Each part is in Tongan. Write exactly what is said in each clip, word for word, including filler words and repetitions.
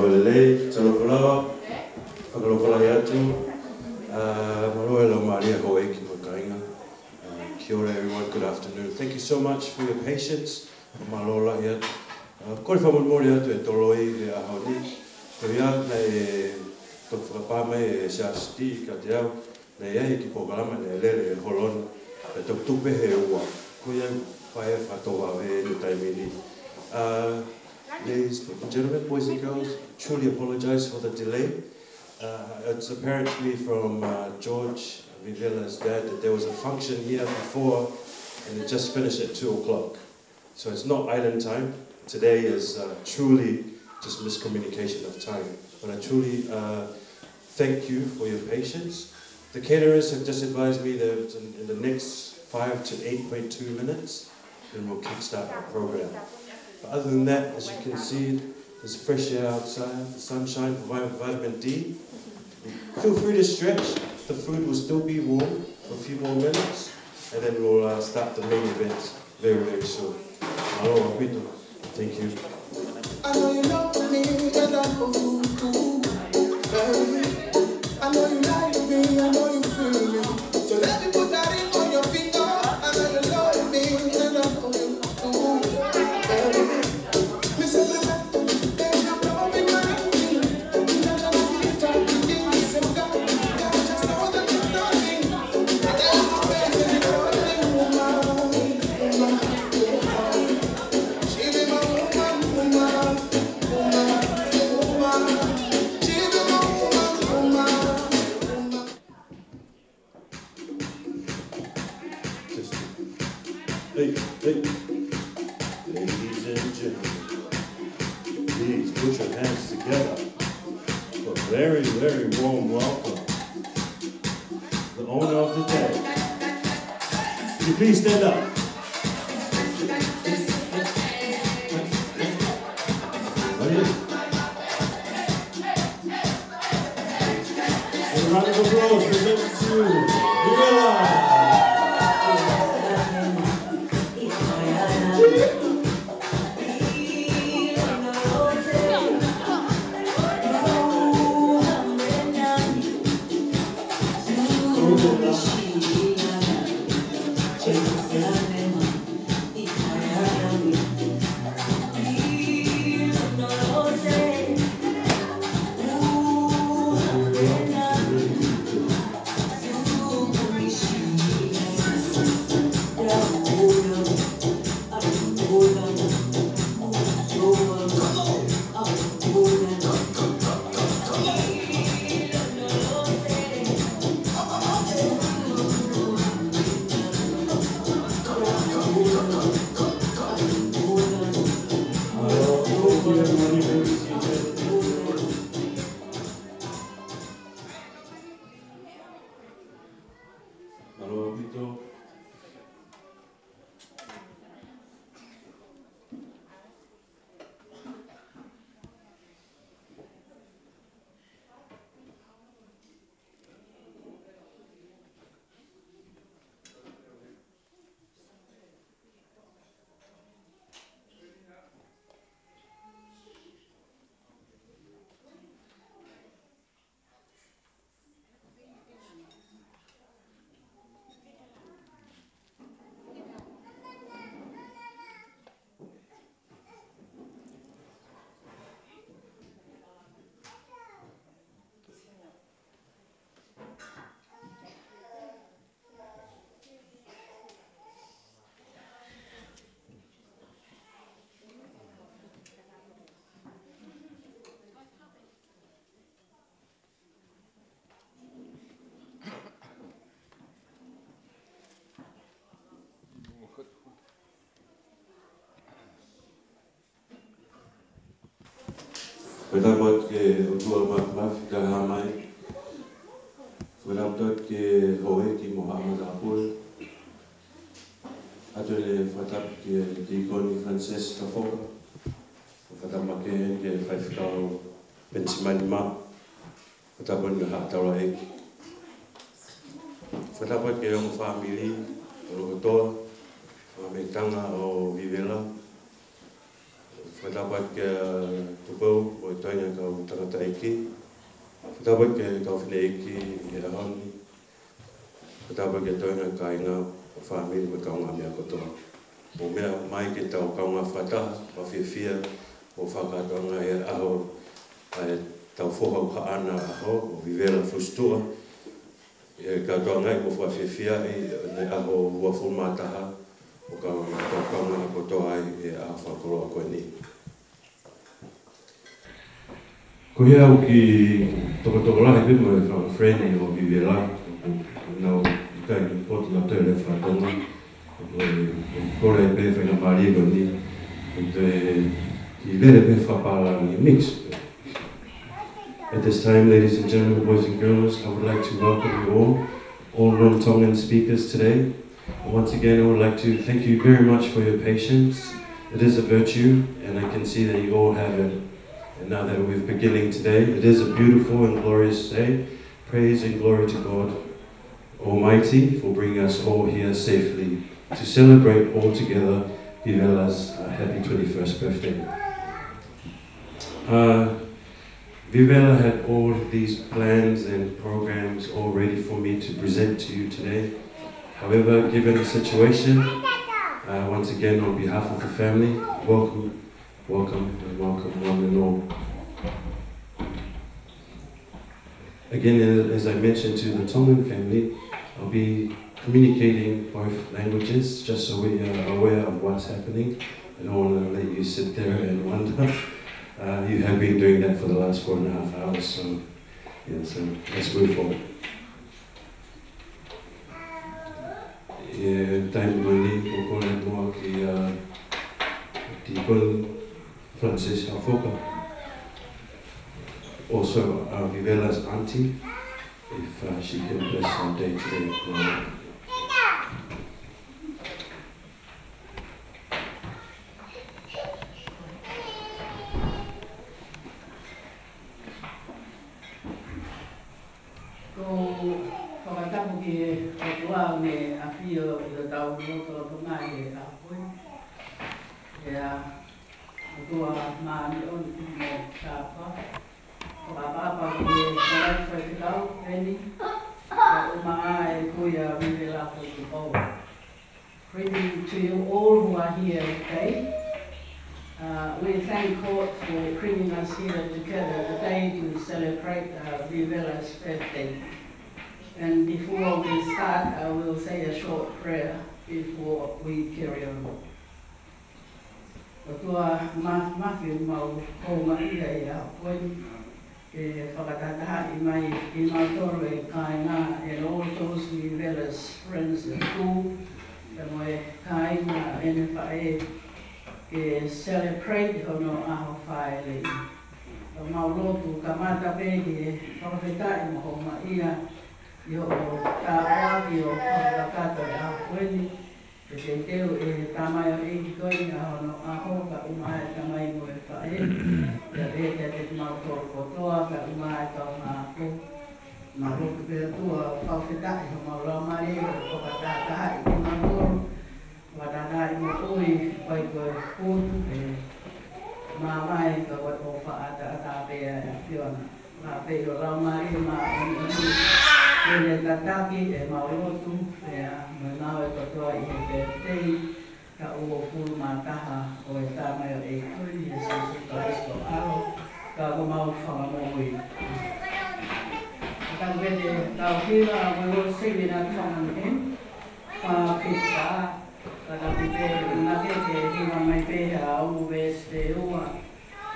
Lelei, talofa lava, fakalotolahi atu, ā, mālō e laumālie houʻeiki mo e kāinga. Uh, kia ora, everyone. Good afternoon. Thank you so much for your patience. Mālō lahi atu. Uh, kole fakamolemole atu e toloi he ʻaho ni. Ko ia naʻe toki fakapā mai e Siasi T kiate au, naʻe ʻi ai e kiʻi polokalama naʻe lele he holo ni. Pea toki tuku pē he ua. Ko ia ʻoku fai e fakatouʻosi he taimi ni. Uh, ladies and gentlemen, boys and girls, truly apologize for the delay. Uh, it's apparent to me from, uh, George Vivela's dad that there was a function here before and it just finished at two o'clock. So it's not island time. Today is, uh, truly just miscommunication of time. But I truly, uh, thank you for your patience. The caterers have just advised me that in, in the next five to eight point two minutes, then we'll kickstart our program. But other than that, as you can see, there's fresh air outside, the sunshine, providing vitamin D. Feel free to stretch. The food will still be warm for a few more minutes, and then we'll, uh, start the main event very, very soon. Mālō ʻaupito. Thank you. I know you love me, and I love you too, baby. I know you like me, I know you feel me. So let me put that ring on your finger. I know you love me, and I love you too, baby. Just, hey, hey. Ladies and gentlemen, please put your hands together for a very, very warm welcome. The owner of the day. Could you please stand up? Right here. A round of applause presented to Vivela. Fakatapu atu ki he ʻOtua Māfimafi ʻoku hā mai. Fakatapu atu ki he houʻeiki mo haʻa matāpule. ʻOatu e fakatapu ki he Tīkoni Francis Kafoka. Fakatapu makehe ki he Faifekau Penisimani Mā. Fakatapu ki he Haʻa Taulaʻeiki. Fakatapu ki he ongo fāmili, ʻo Lokotoa, ʻo Meitanga, ʻo Vivela. Fakatapu atu kia Tupou mo e toenga kau tangataʻeiki. Fakatapu atu kia kau fineʻeiki he ʻaho ni. Fakatapu atu kia toenga kāinga, fāmili mo e kaungāmeʻa kotoa. Mou meʻa mai ke tau kaungā fakataha, ʻo fiefia, ʻo fakakātoanga e ʻaho, ʻa e tau foha ʻo Haʻana ʻaho, ʻo Vivela Fusitua. ʻE kātoa ngai mo fakafiefia ʻi he ʻaho uofulu mā taha ʻo kau, kau kaungā kotoa ai e ʻaho fakakoloa ko eni. Ko ia au ki tokotokolahi pē mo e fanga friend ʻo Vivela, nau ʻikai poto na tele fatonga, ko e, ko e pē faingamālie ko eni, ko e, ki lele pē fakapālangi mix. At this time, ladies and gentlemen, boys and girls, I would like to welcome you all, all non-Tongan speakers today. And once again, I would like to thank you very much for your patience. It is a virtue, and I can see that you all have it. And now that we're beginning today, it is a beautiful and glorious day. Praise and glory to God Almighty for bringing us all here safely to celebrate all together Vivela's, uh, happy twenty-first birthday. Uh, Vivela had all these plans and programs all ready for me to present to you today. However, given the situation, uh, once again, on behalf of the family, welcome, welcome, and welcome one and all. Again, as I mentioned to the Tongan family, I'll be communicating both languages just so we are aware of what's happening. I don't want to let you sit there and wonder. Uh, you have been doing that for the last four and a half hours, so yeah, so let's move forward. ʻI he taimi ni, ʻoku ou kole muʻa kia Deacon Francis Hafoka, also, uh, Vivela's auntie, if, uh, she can bless our day today. Ko e fakatapu ki he ʻOtua ʻoku ne ʻafio ʻi hotau lotolotonga he ʻaho ko eni. ʻE ʻOtua māʻoniʻoni mo tāpuaki. Fakaʻapaʻapa ki he Faifekau Peni, kae ʻumaʻā e Kuia Vivela Tupou. Greeting to you all who are here today. Uh, we thank God for bringing us here together today to celebrate, uh, Vivela's birthday. And before we start, I will say a short prayer before we carry on. ʻOtua māfimafi, mau houngaʻia he ʻaho ko eni ke fakatahatahaʻi mai ʻe kimautolu e kāinga, and all those Vivela's friends and crew, pea mo e kāinga ʻene faʻē, ke celebrate hono ʻaho fāʻeleʻi. Ka mau lotu kamata pē ki he fakafetaʻi mo houngaʻia ʻi hoʻo tāpuaki ʻo fakakakato e ʻaho ko eni. Ke teuteu ʻe he tamaioʻeiki ko eni ʻa hono ʻaho, kae ʻumaʻā e tamai mo e faʻē. Pea pehē kiate kimautolu kotoa, kae ʻumaʻā e kaungā ako. Mau lotu pē ʻOtua, fakafetaʻi homau laumālie ʻo fakatahatahaʻi kimautolu. Fakatahatahaʻi moʻui, ʻikai ko e putu pe mamae, ka ko e ʻofa ʻataʻatā pē ʻa e ʻAfiona. Maʻu pē ʻi ho Laumālie Māʻoniʻoni ke ne tataki ʻemau lotu, pea mo e ngāue kotoa ʻi he pētei, taʻu uofulu mā taha ʻo e tamaioʻeiki ko eni, ʻia Sīsū Kalaisi ko ho ʻAlo, ka ko homau Fakamoʻui. Ka ko e tau hiva, we will sing in our Tongan hymn, fā fitu fā. Ka tau pē, na ke ke hiva mai pē ha ʻū veesi pe ua.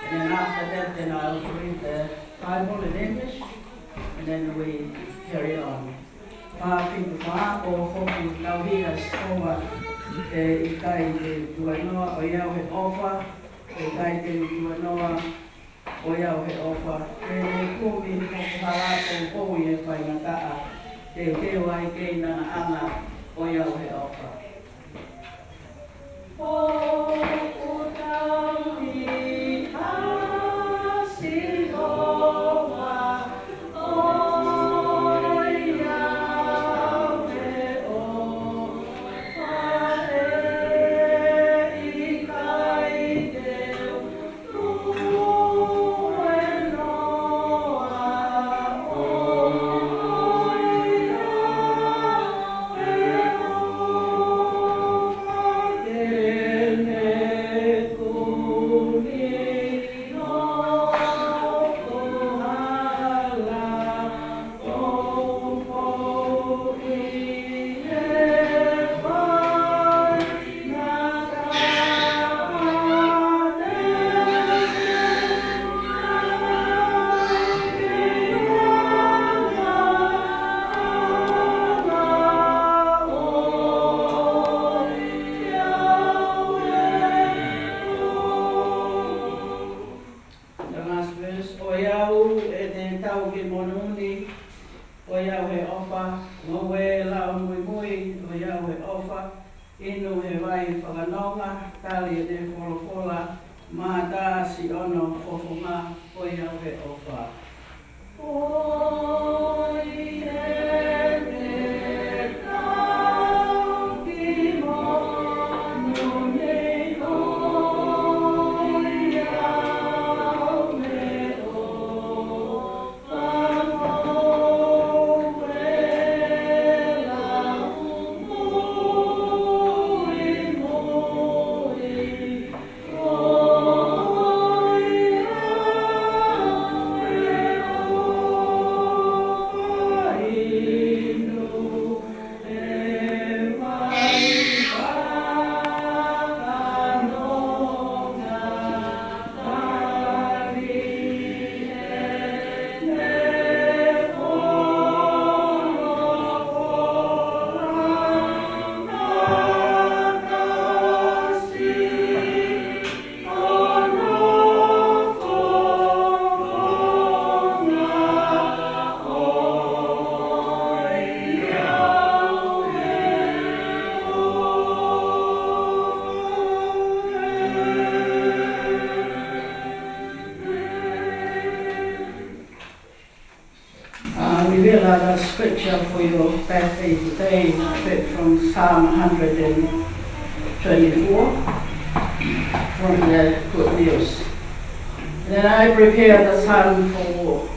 And then after that, then I'll read the Bible in English, and then we carry on. Fā fitu fā, ʻo hoku tauhi ʻa Sihova, ʻe ʻikai te u tuēnoa, ʻoiauē ʻofa, ʻe ʻikai te u tuēnoa, ʻoiauē ʻofa. Te ne kumi hoku hala poupou ʻi he faingataʻa. Teuteu ai kei nanaʻana, ʻoiauē ʻofa. ʻOku tauhi ʻa Sihova, ʻoiauē ʻofa, ʻe ʻikai te u Inu he vai fakanonga, tali ʻene folofola, mātā siʻono fofonga, ʻoiauē ʻofa. Uh, we read the scripture for your birthday today, I read from Psalm one hundred and twenty-four, from the Good News. Then I prepare the psalm for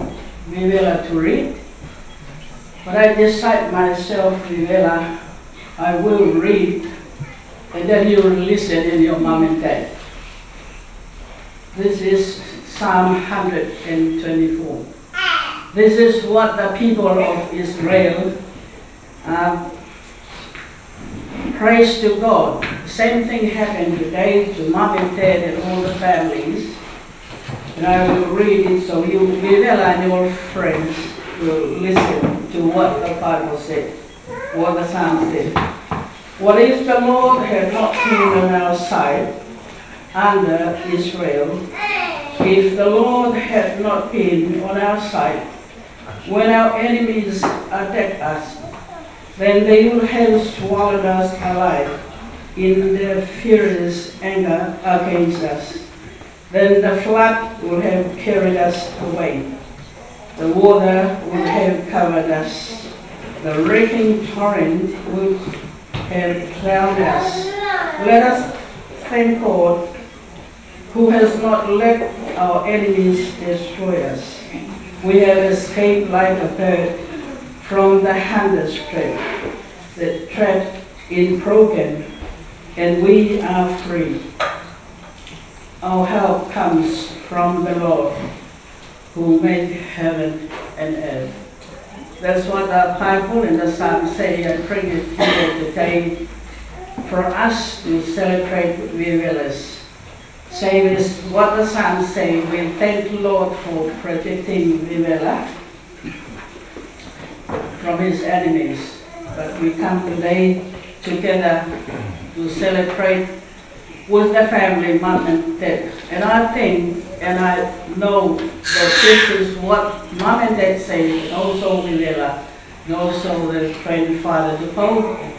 Vivela to read, but I decide myself, Vivela, I will read, and then you will listen in your mom and dad. This is Psalm one hundred and twenty-four. This is what the people of Israel, uh, praise to God. Same thing happened today to mom and dad and all the families. And I will read it so you, Vivela and your friends, will listen to what the Bible said, what the Psalm said. What if the Lord had not been on our side under Israel? If the Lord had not been on our side when our enemies attacked us, then they would have swallowed us alive in their furious anger against us. Then the flood would have carried us away. The water would have covered us. The raging torrent would have drowned us. Let us thank God who has not let our enemies destroy us. We have escaped like a bird from the hunter's trap. The trap is broken, and we are free. Our help comes from the Lord who made heaven and earth. That's what the Bible and the Psalm say. I bring it here today for us to celebrate Vivela's. Same as what the Psalm say, we thank the Lord for protecting Vivela from his enemies. But we come today together to celebrate with the family, mom and dad. And I think, and I know that this is what mom and dad say, and also Vivela, and also the grandfather Tupou,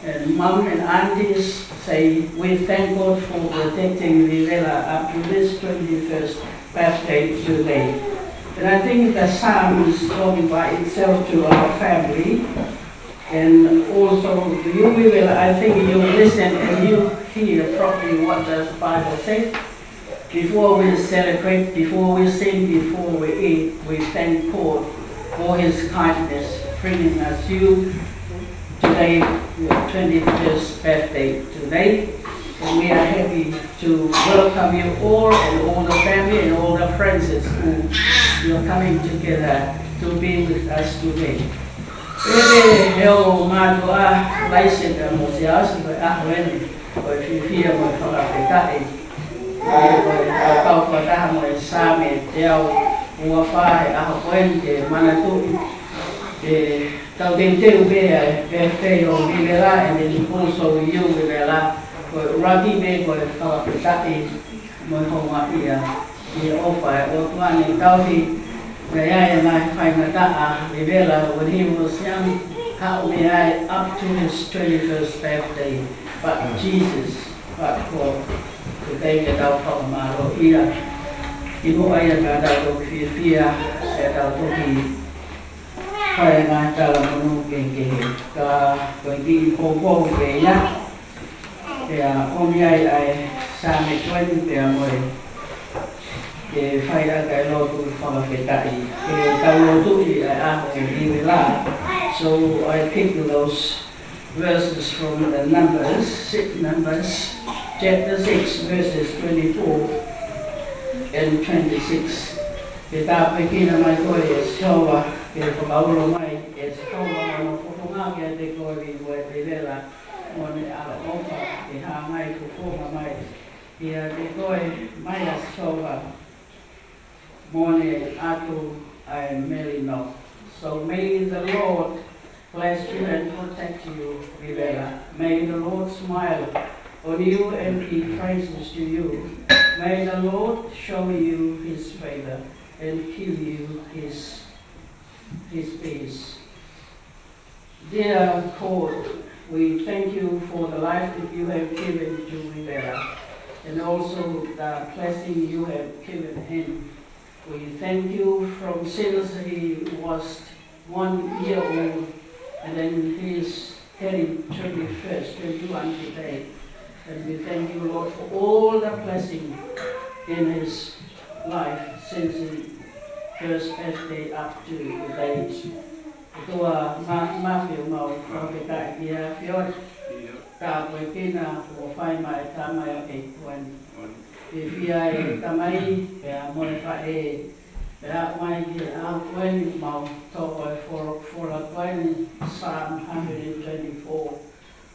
and mom and aunties say, we thank God for protecting Vivela up to this twenty-first birthday today. And I think the psalm is talking by itself to our family. And also, you will, I think you listen and you hear probably what the Bible says. Before we celebrate, before we sing, before we eat, we thank God for his kindness, bringing us you today, your twenty-first birthday today. And we are happy to welcome you all and all the family and all the friends at school. You are coming together to be with us today. Pea ʻi he ʻaho mātuʻa, laise pē mo e siasi ko e ʻaho eni, ko e fiefia mo e fakafetaʻi. Ko e, ko e kau fakataha mo e Saame teau uofā he ʻaho ko eni ke manatuʻi ʻetau teuteu pē ʻa e birthday ʻo Vivela, and then also you Vivela, ko e ʻuluaki pē ko e fakafetaʻi mo e houngaʻia ʻi he ʻofa ʻa e ʻOtua ne tauhi mai ai ʻa e ngaahi faingataʻa ʻa Vivela when he was young, haʻu mei ai up to his twenty-first birthday. But Jesus, but God, ko e teʻeki ke tau fakamālō ia. ʻI muʻa ia ka tau toki fiefia, ʻe tau toki fai e ngaahi talamonū kehekehe. Ka ko e kiʻi poupou pē ia, pea ʻomi ai ʻa e Saame twenty pea mo e ke fai ʻaki e lotu fakafetaʻi. Ke tau lotuʻi ʻa e ʻaho ʻo Livela. So I pick those verses from the Numbers, si-, Numbers, chapter six, verses twenty-four and twenty-six. Ke tāpuekina mai koe ʻe Sihova, ke fakaulo mai ʻe Sihova hono fofonga kiate koe ʻi Livela, mo ʻene ʻaloʻofa ke hanga ʻo fofonga mai kiate koe mai ʻa Sihova, mo ʻene ʻatu ʻa e melino. So may the Lord bless you and protect you, Livela. May the Lord smile on you and be gracious to you. May the Lord show you his favor and give you his, his peace. Dear God, we thank you for the life that you have given to Livela, and also the blessing you have given him. We thank you from since he was one year old, and then he is turning twenty-first, twenty-one today. And we thank you, Lord, for all the blessing in his life since his first birthday up to today. ʻOtua ma-, māfimafi, ʻoku mau fakafetaʻi ki he ʻAfiona. Tāpuekina ʻa e fai mai ʻa e tama ʻi he ʻaho ko eni. Fiefia e tamai, pea mo e faʻē, pea mai ki he ʻaho ko eni ʻoku mau toʻo e folo-, folofola ko eni, Psalm hundred and twenty-four.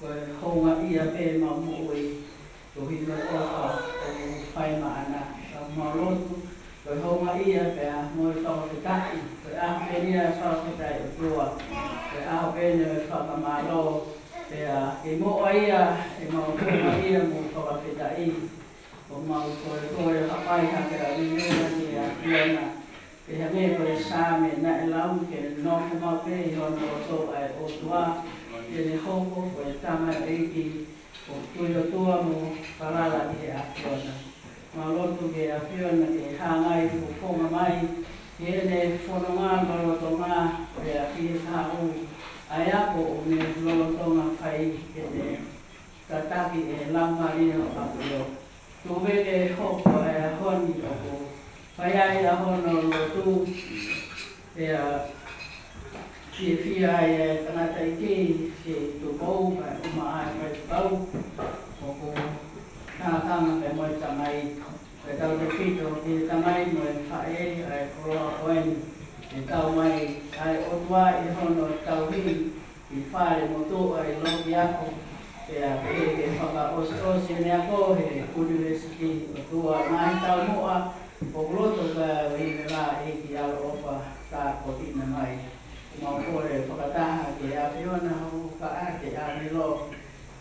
Ko e houngaʻia pē ʻemau moʻui, koeʻuhi ko e ʻofa ʻoku fai maʻana. Ka mau lotu, ko e houngaʻia pea mo e fakafetaʻi, ko e ʻaho ko eni ʻa e fakafetaʻi ʻOtua, ko e ʻaho ko eni ʻo e fakamālō, pea ʻi muʻa ia ʻemau houngaʻia mo fakafetaʻi, ʻoku mau kole, kole hapai hake ʻa Livela ki he ʻAfiona. Pea hangē ko e Saame naʻe lau, ke nofo maʻu pē ʻi hono loto ʻa e ʻOtua, ke ne hoko ko e tamaioʻeiki ʻoku tui ʻOtua mo falala ʻi he ʻAfiona. Mau lotu ki he ʻAfiona ke hanga ʻo fofonga mai ki heʻene fononga lolotonga, pea ki he kahaʻu ʻa e ako ʻoku ne lolotonga fai, ke ne tataki ʻe he Laumālie ʻo e ʻAfiona. Tuku ke hoko ʻa e ʻaho ni ʻoku fai ai ʻa hono lotu, pea fiefia ai ʻa e tangataʻeiki, ke Tupou, pea ʻumaʻā ʻa e faifekau, ʻoku tātanga pea mo e tamai. Pea tautefito ki he tamai mo e faʻē ʻa e koloa ko eni, ke tau mai ʻa e ʻOtua ʻi hono tauhi ʻi fale motuʻa ʻi loki ako, pea ke, ke fakaʻosiʻosi ʻene ako he ʻunivēsiti. ʻOtua, ngaahi taumuʻa ʻoku loto ka Livela, ʻEiki ʻaloʻofa, tāpuekina mai. Mau kole fakataha ki he ʻAfiona, hoko atu ki he ʻāngelo,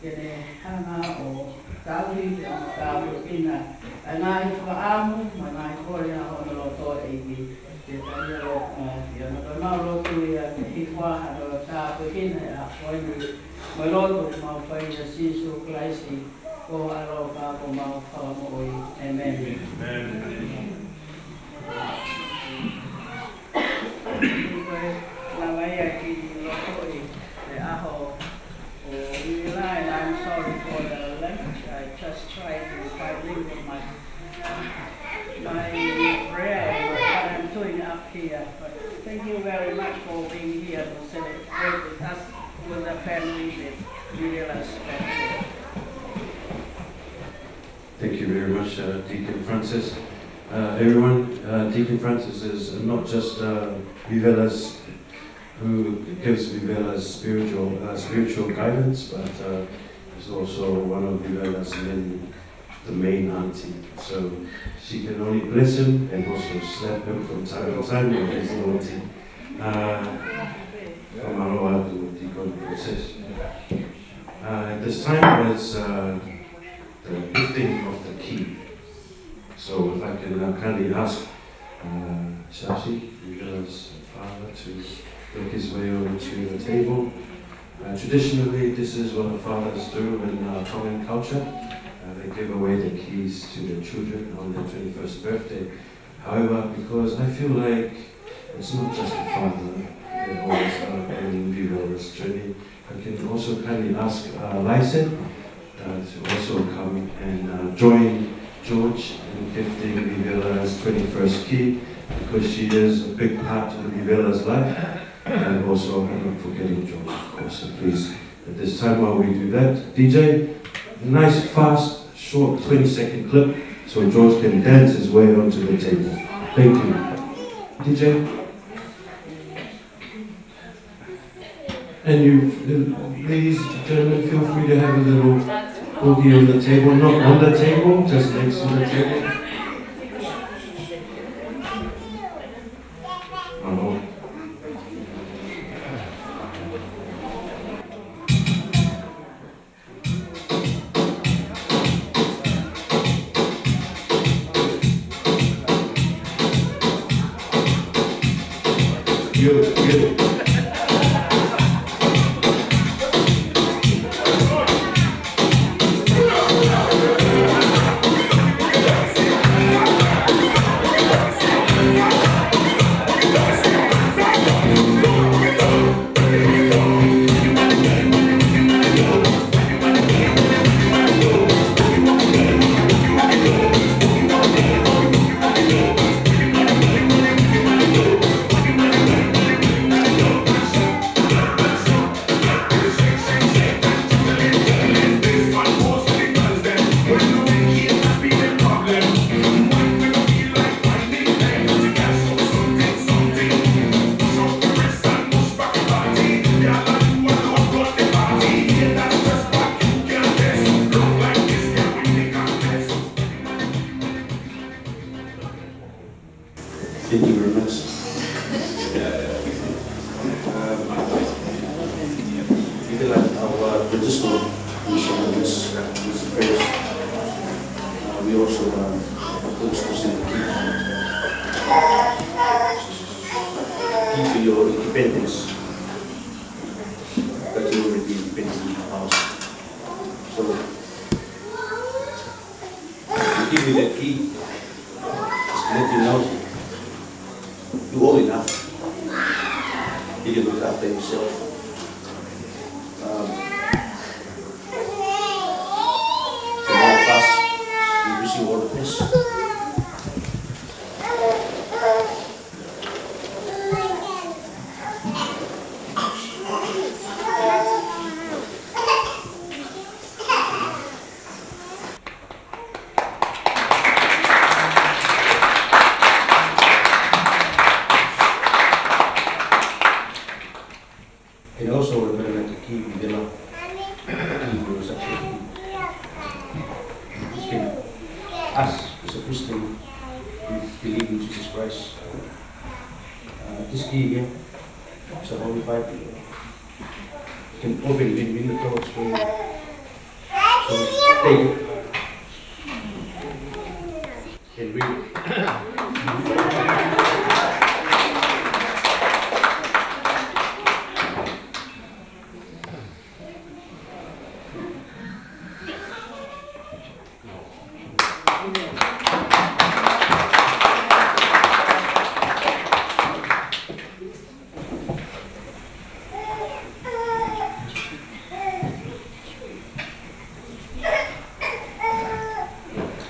ke ne hanga ʻo tauhi pea mo tāpuekina ʻa e ngaahi fakaʻamu mo e ngaahi kole ʻa hono loto, ʻEiki. Ke talia lo, ʻa, ʻAfiona, ko ʻemau lotu ia ʻi he huafa ʻo e ʻOtua, tāpuekina ʻa e ʻAfiona. Mau lotu, mau fai ʻia Sīsū Kalaisi ko ho ʻAlo pea ko homau Fakamoʻui. ʻĒmeni. ʻĒmeni. Ko e lava ia ki loto ʻi he ʻaho ʻo Livela, and I'm sorry for the language. I just try to bilingual my, my prayer and what I'm doing up here. But thank you very much for being here to celebrate with us, with the family, with Livela's family. Thank you very much, uh, Deacon Francis. Uh, everyone, uh, Deacon Francis is not just, uh, Livela's, who gives Livela's spiritual, uh, spiritual guidance, but, uh, is also one of Livela's many, the main auntie. So she can only bless him and also slap him from time to time with his naughty. Uh, fakamālō atu, Deacon Francis. Uh, at this time, it's, uh, the lifting of the key. So if I can, uh, kindly ask, uh, Shashi, Livela's father, to make his way over to the table. Uh, traditionally, this is what the fathers do in, uh, Tongan culture. Uh, they give away the keys to their children on their twenty-first birthday. However, because I feel like it's not just the father that holds up in Vivella's journey, I can also kindly ask, uh, Laise, uh, to also come and, uh, join George in gifting Vivella's twenty-first key, because she is a big part of Vivella's life, and also I'm not forgetting George, of course. So please, at this time, while we do that, D J, nice, fast, short, twenty-second clip, so George can dance his way onto the table. Thank you. D J? And you, ladies and gentlemen, feel free to have a little boogie on the table, not on the table, just next to the table. Uh-huh. Thank you very much. Um, we feel like our traditional mission is, is the first. Uh, we also, um, focus on the key, key to your independence. That you will be independent in your house. So, we give you that key. Just let you know you're old enough. You can look after yourself. Um, from all of us, we wish you all the best. And also, the matter that the key we did not, we were such a key. This can, us, as a Christian, we believe in Jesus Christ. Uh, this key here is a holy Bible. You can open it in many doors for you. So take it and read it.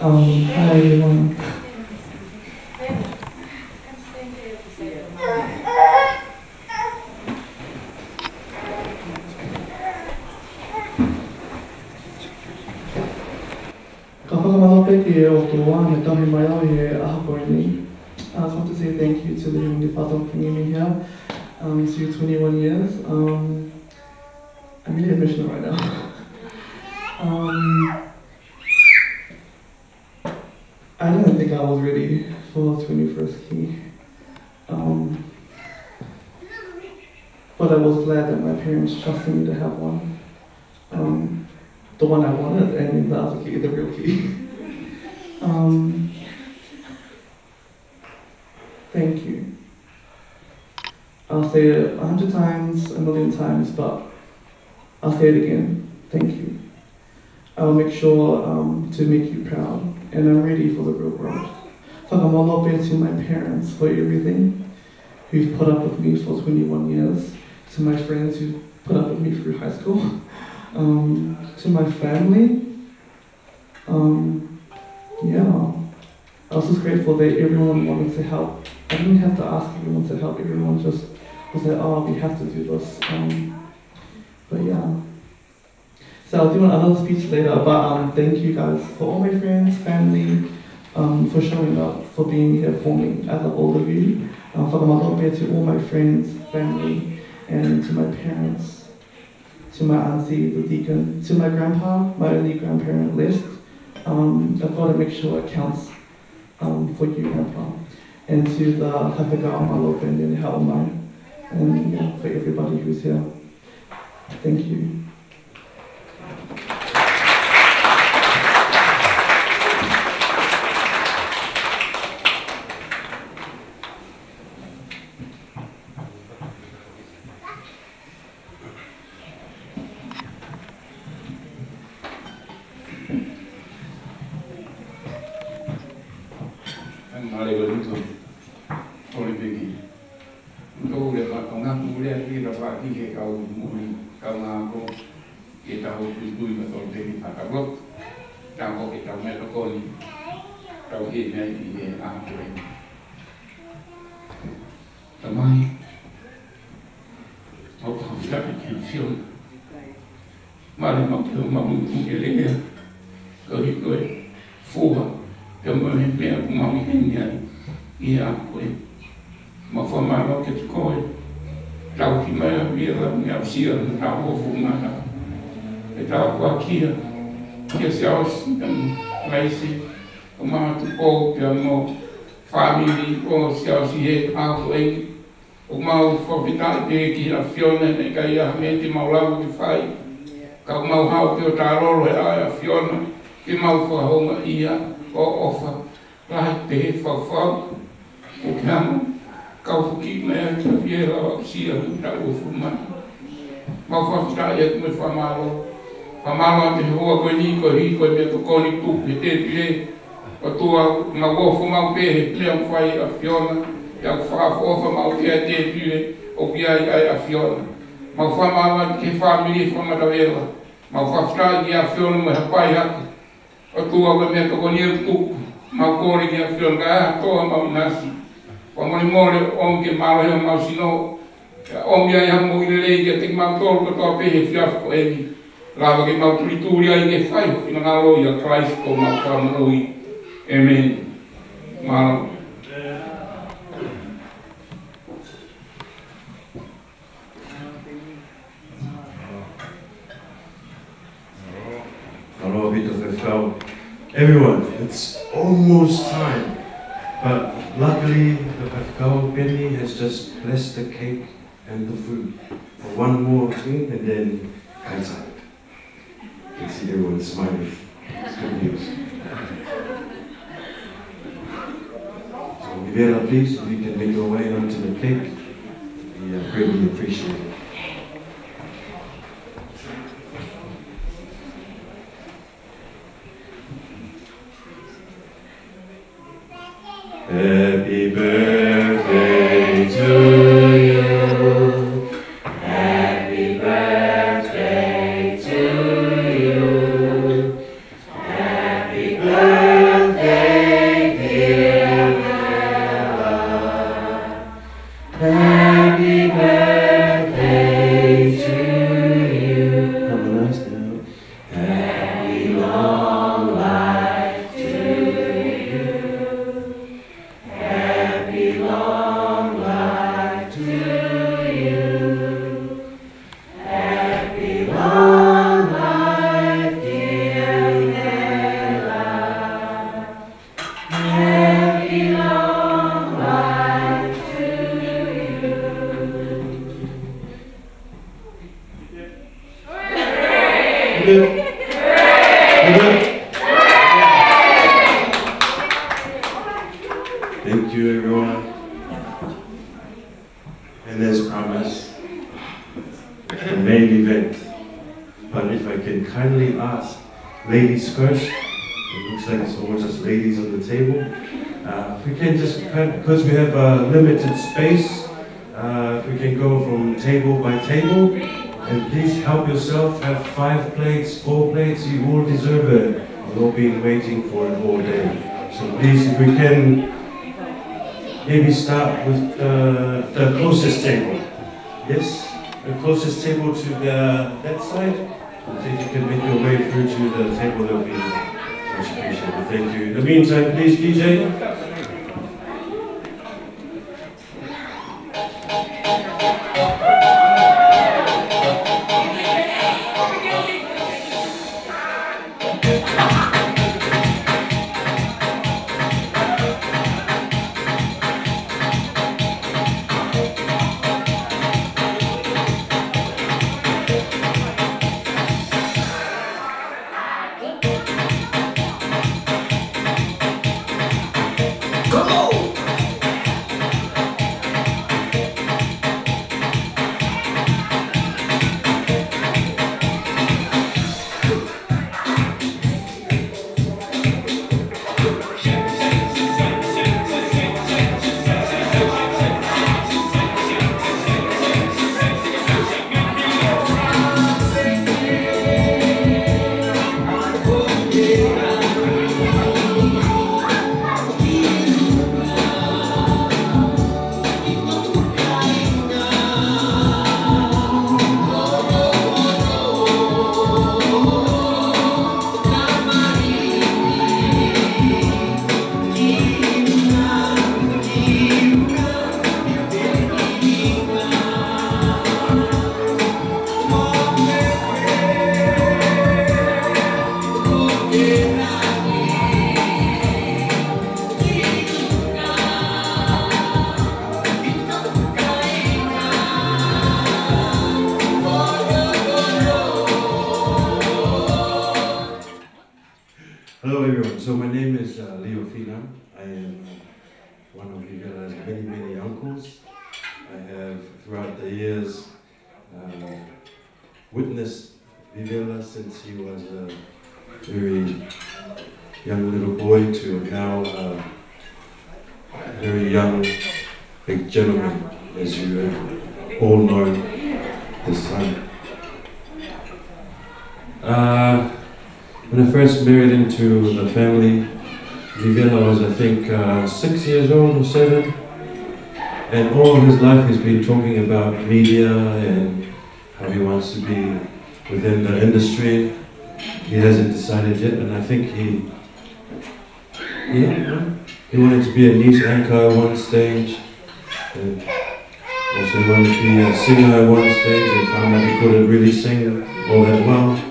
Um, hi, everyone. Ka fakamālō pē ki he ʻOtua ne tauhi mai au ʻi he ʻaho ko eni. I just want to say thank you to the Heavenly Father for bringing me here, um, to twenty-one years. Um, I'm really emotional right now. Um, I didn't think I was ready for twenty-first key. Um, but I was glad that my parents trusted me to have one. Um, the one I wanted, and the other key, the real key. Um, thank you. I'll say it a hundred times, a million times, but I'll say it again. Thank you. I'll make sure, um, to make you proud. And I'm ready for the real world. Fakamālō pē to my parents for everything, who've put up with me for twenty-one years. To my friends who've put up with me through high school. Um, to my family. Um, yeah. I was just grateful that everyone wanted to help. I didn't have to ask everyone to help. Everyone just was like, "Oh, we have to do this." Um, but yeah. So I'll do another speech later, but, um, thank you guys for all my friends, family, um, for showing up, for being here for me. I love all of you. Um, fakamālō pē to all my friends, family, and to my parents, to my auntie, the deacon, to my grandpa, my only grandparent left. Um, I've got to make sure it counts, um, for you, Grandpa. And to the Faifekau Mālō Peni Haʻamai, and, yeah, for everybody who's here. Thank you. Mālō e Lutoni. Ō le peki. Tō le fatongia, mou lea ki he kau moʻui, kau ngāue, ke tau tuitui mo tau teki fakalotu. Tau ko ke tau meʻatokoni, tau he mea ʻi he ʻaho ko eni. Tamai, ʻoku ou fakafetaʻi ki he ʻAfiona. Mālō e mau ke mau muku ke lea. Koeʻuhi ko e foha, ke mau he meʻa ʻoku mau ʻi heni ai ʻi he ʻaho ko eni. Mau fakamālō kiate koe. Tau ki mai a mia la mea ʻosi a na tau o fumana. E tau kua kia, kia Siaosi, Laisi, ʻo Mātupou, pea mo fāmili ʻo Siaosi he ʻaho ko eni. ʻOku mau fakafetaʻi pē ki he ʻAfiona he ʻikai ha meʻa te mau lava ke fai. Ka ʻoku mau haʻu ke ʻo tālolo he ʻao ʻo e ʻAfiona, ke mau fakahoungaʻia ʻo ʻofa lahi pē he faufau. ʻOku ke hanga, kau foki mai ʻa Tafiela ʻo Sia ʻoku tau o fumana. Mau fakafetaʻi atu mo e fakamālō. Fakamālō atu he houa ko eni koeʻuhi ko e meʻatokoni tupu he tēpile. ʻOtua, mau ofo mau pē he meʻa ʻoku fai ʻe he ʻAfiona, ʻi he fakaʻofoʻofa mau pē ʻa e tēpile ʻoku ʻi ai ʻa e ʻAfiona. Mau fakamālō ki he fāmili fakamatavela. Mau fakafetaʻi ki he ʻAfiona mo e hapai hake. ʻOtua, ko e meʻatokoni ʻoku tuku, mau kole ki he ʻAfiona, ka ʻi ai ha toʻa mau ʻinasi, fakamolemole ʻomi ke mālohi homau sino, ʻomi ai ha moʻui lelei kiate kimautolu kotoa pē he efiafi ko eni. Lava ke mau tulituli ai ke fai ho finangalo ʻia Kalaisi ko homau Fakamoʻui. ʻĒmeni. Mālō. Mālō ʻaupito Faifekau. Everyone, it's almost time. But luckily, the Faifekau Peni has just blessed the cake and the food for one more thing, and then kai time. You can see everyone smiling. It's good news. So, Vivela, please, if you can make your way onto the cake, we, uh, greatly appreciate it. Happy birthday to you. Happy birthday to you. Happy birthday, dear Vela. Happy birthday to you. Have a nice day. Happy long life to you. Happy long life to you. Happy long life, dear Vela. Happy long life to you. Amen. Amen. Thank you, everyone. And as promised, the main event. But if I can kindly ask, ladies first. It looks like it's all just ladies on the table. Uh, if we can just, because we have a limited space, uh, if we can go from table by table, and please help yourself, have five plates, four plates, you all deserve it. We've all been waiting for it all day. So please, if we can maybe start with the, the closest table. Yes, the closest table to the, that side. If you can make your way through to the table, that would be much appreciated. Thank you. In the meantime, please, D J. Hello, everyone. So my name is, uh, Leo Fina. I am, uh, one of Vivela's many, many uncles. I have, throughout the years, uh, witnessed Vivela since he was a very young little boy to now a very young big gentleman, as you have all known this son. Uh, when I first married into the family, Vivela was, I think, uh, six years old or seven. And all of his life he's been talking about media and how he wants to be within the industry. He hasn't decided yet, and I think he, yeah, he wanted to be a news anchor at one stage, and also he wanted to be a singer at one stage, and found out he couldn't really sing all that well.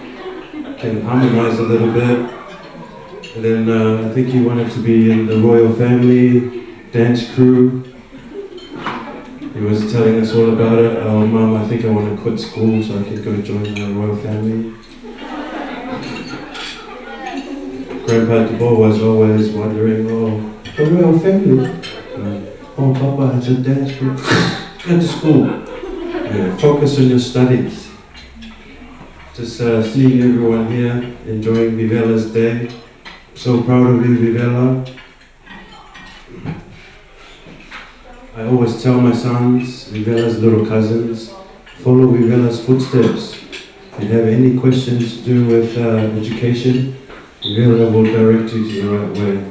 Can harmonize a little bit. And then, uh, I think he wanted to be in the royal family dance crew. He was telling us all about it. "Oh, Mum, I think I want to quit school so I can go join the royal family." Grandpa Dubois was always wondering, "Oh, the royal family? Uh, oh, Papa has a dance group." "Go to school. Yeah, focus on your studies." Just, uh, seeing everyone here enjoying Vivela's day. So proud of you, Vivela. I always tell my sons, Vivela's little cousins, follow Vivela's footsteps. If you have any questions to do with, uh, education, Vivela will direct you to the right way.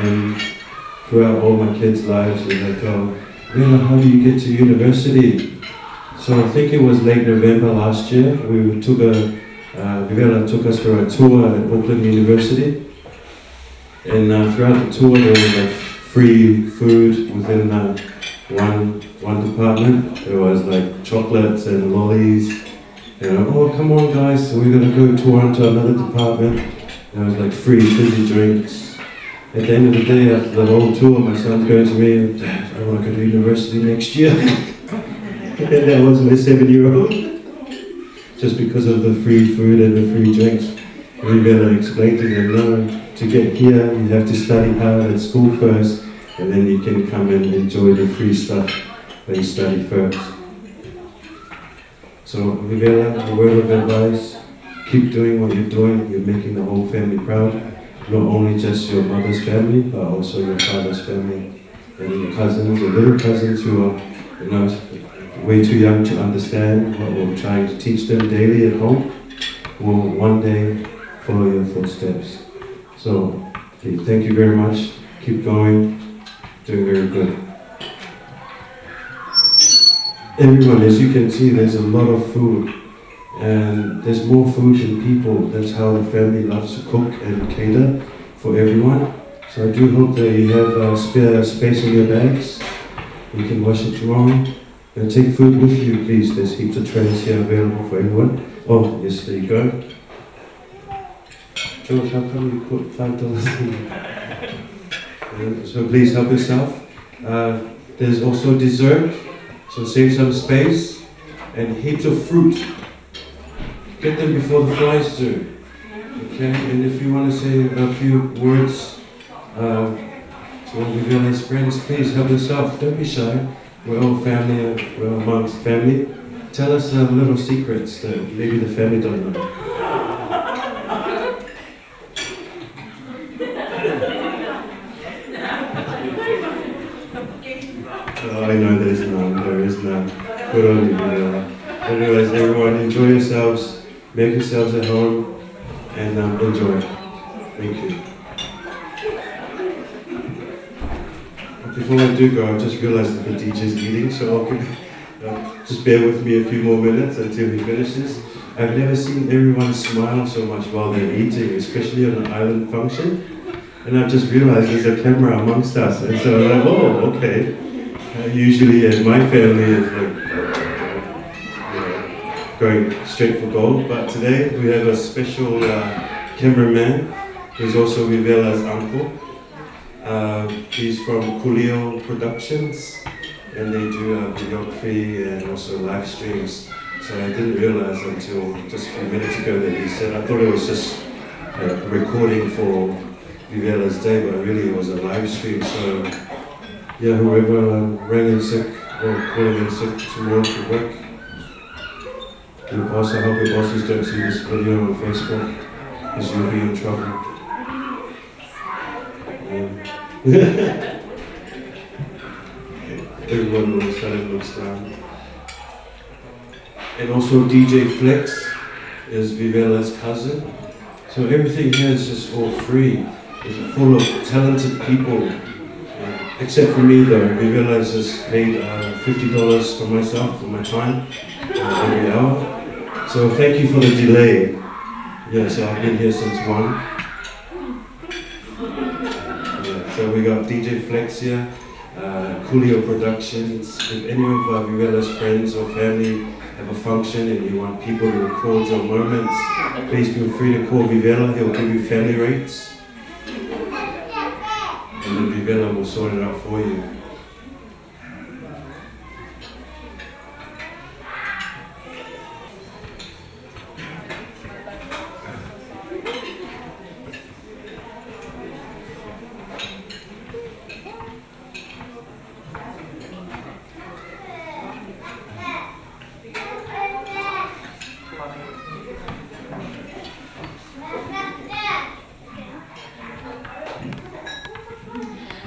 And throughout all my kids' lives, they go, "Vivela, how do you get to university?" So I think it was late November last year, we took a, uh, Vivela took us for a tour at Auckland University. And, uh, throughout the tour, there was, like, free food within, uh, one, one department. There was, like, chocolates and lollies. And, "Oh, come on, guys, we're gonna go tour onto another department." There was, like, free fizzy drinks. At the end of the day, after the whole tour, my son's going to me, "Dad, I wanna go to university next year." And that was my seven-year-old. Just because of the free food and the free drinks. Vivela explained to them, "No, to get here, you have to study hard at school first, and then you can come and enjoy the free stuff when you study first." So, Vivela, a word of advice. Keep doing what you're doing. You're making the whole family proud. Not only just your mother's family, but also your father's family and your cousins, your little cousins who are, you know, way too young to understand what we're trying to teach them daily at home, will one day follow your footsteps. So, okay, thank you very much. Keep going. Doing very good. Everyone, as you can see, there's a lot of food, and there's more food than people. That's how the family loves to cook and cater for everyone. So I do hope that you have a spare space in your bags. You can wash it tomorrow. And take food with you, please. There's heaps of trays here available for everyone. Oh, yes, there you go. George, how come you put five dollars in? Uh, so please help yourself. Uh, there's also dessert, so save some space, and heaps of fruit. Get them before the flies do. Okay, and if you want to say a few words, uh, to all of your nice friends, please help yourself. Don't be shy. We're all family, uh, we're amongst family. Tell us, uh, little secrets that maybe the family don't know. Oh, I know there's none, there is none. Good on you, Manila. Anyways, everyone, enjoy yourselves, make yourselves at home, and, um, enjoy. Thank you. Before I do go, I just realized that the D J's eating, so I'll give, uh, just bear with me a few more minutes until he finishes. I've never seen everyone smile so much while they're eating, especially on an island function. And I've just realized there's a camera amongst us. And so I'm like, "Oh, okay." Uh, usually, uh, my family is like, you know, going straight for gold. But today we have a special, uh, cameraman who's also Vivela's uncle. Uh, he's from Coolio Productions, and they do, uh, videography and also live streams. So I didn't realize until just a few minutes ago that he said, I thought it was just a recording for Vivela's day, but really it was a live stream. So, yeah, whoever, um, rang in sick or calling in sick tomorrow for work, your boss, I hope your bosses don't see this video on Facebook, 'cause you'll be in trouble. Um, everyone looks, kind of looks down. And also D J Flex is Vivela's cousin. So everything here is just all free. It's full of talented people. Uh, except for me though, Vivela has just paid, uh, fifty dollars for myself, for my time, uh, every hour. So thank you for the delay. Yeah, so I've been here since one. Yeah, so we got D J Flex here, uh, Coolio Productions. If any of, uh, Vivela's friends or family have a function and you want people to record your moments, please feel free to call Vivela. He'll give you family rates. And then Vivela will sort it out for you.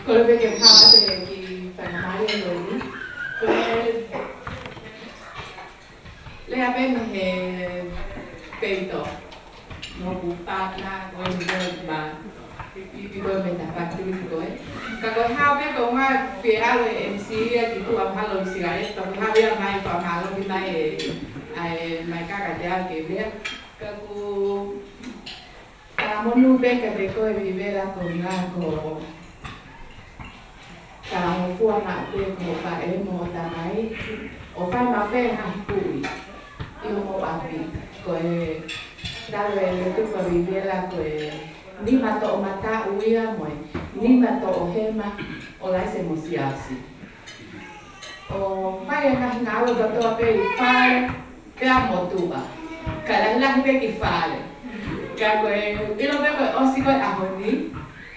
Kole pē ke u hao atu he kiʻi faingamālie ko eni. Ko e lea pē mei he peito. Mo hoku partner ko eni ko e ma pipi ko e mei he factory ko ē. Ka ko e hao pē ko e ʻuhinga pē ʻalu e M C ia ki tuʻa mahalo ʻi Sikaleti, pea ko e hao ia mai ko e mahalo ki mai e, ʻa e mai kaka te au ke vea. Ka ko e talamonū pē kiate koe Vivela ko e ʻuhinga ko e talangofua maʻu pē ko hoʻo faʻē mo hoʻo tamai, ʻo fai maʻu pē ha kui ʻi hoʻomou ʻapi. Ko e talu e tuku ʻa Vivela ko e nima toʻomataʻu ia mo e nima toʻohema ʻo Laise mo Siaosi. ʻO fai e ngaahi ngāue kotoa pē ʻi fale, pea mo tuʻa. Kae lahilahi pē ki fale. Ka ko e, ʻilo pē ko e ʻosi ko e ʻaho ni,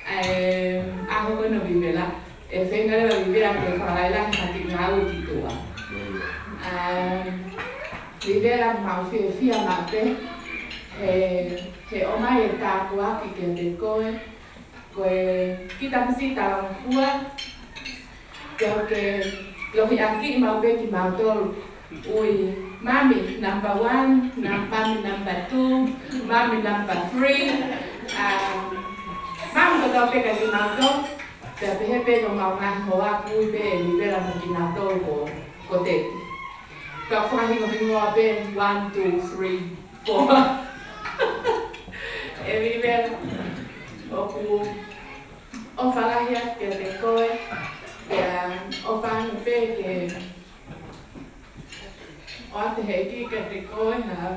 ʻa e ʻaho ko ena ʻo Vivela, ʻe feinga leva ʻa Vivela ke fakalahilahi ha kiʻi ngāue ki tuʻa. ʻA, Vivela, mau fiefia maʻu pē He, he ʻomai e tāpuaki kiate koe, ko e kiʻi tamasiʻi talangofua, ke ke lohiakiʻi maʻu pē kimautolu. ʻUi, Mami number one, na-, Mami number two, Mami number three. Um, Mami kotoa pē ka kimautolu. Pea pehē pē ko ʻemau ngaahi hoa, ʻoku ui pē ʻe Vivela mo kinautolu ko, ko Teti. Pea fakahingohingoa pē one, two, three, four. ʻE Vivela, ʻoku ʻofa lahi atu kiate koe, pea ʻofa atu pē ke ʻoatu ʻe he ʻEiki kiate koe ha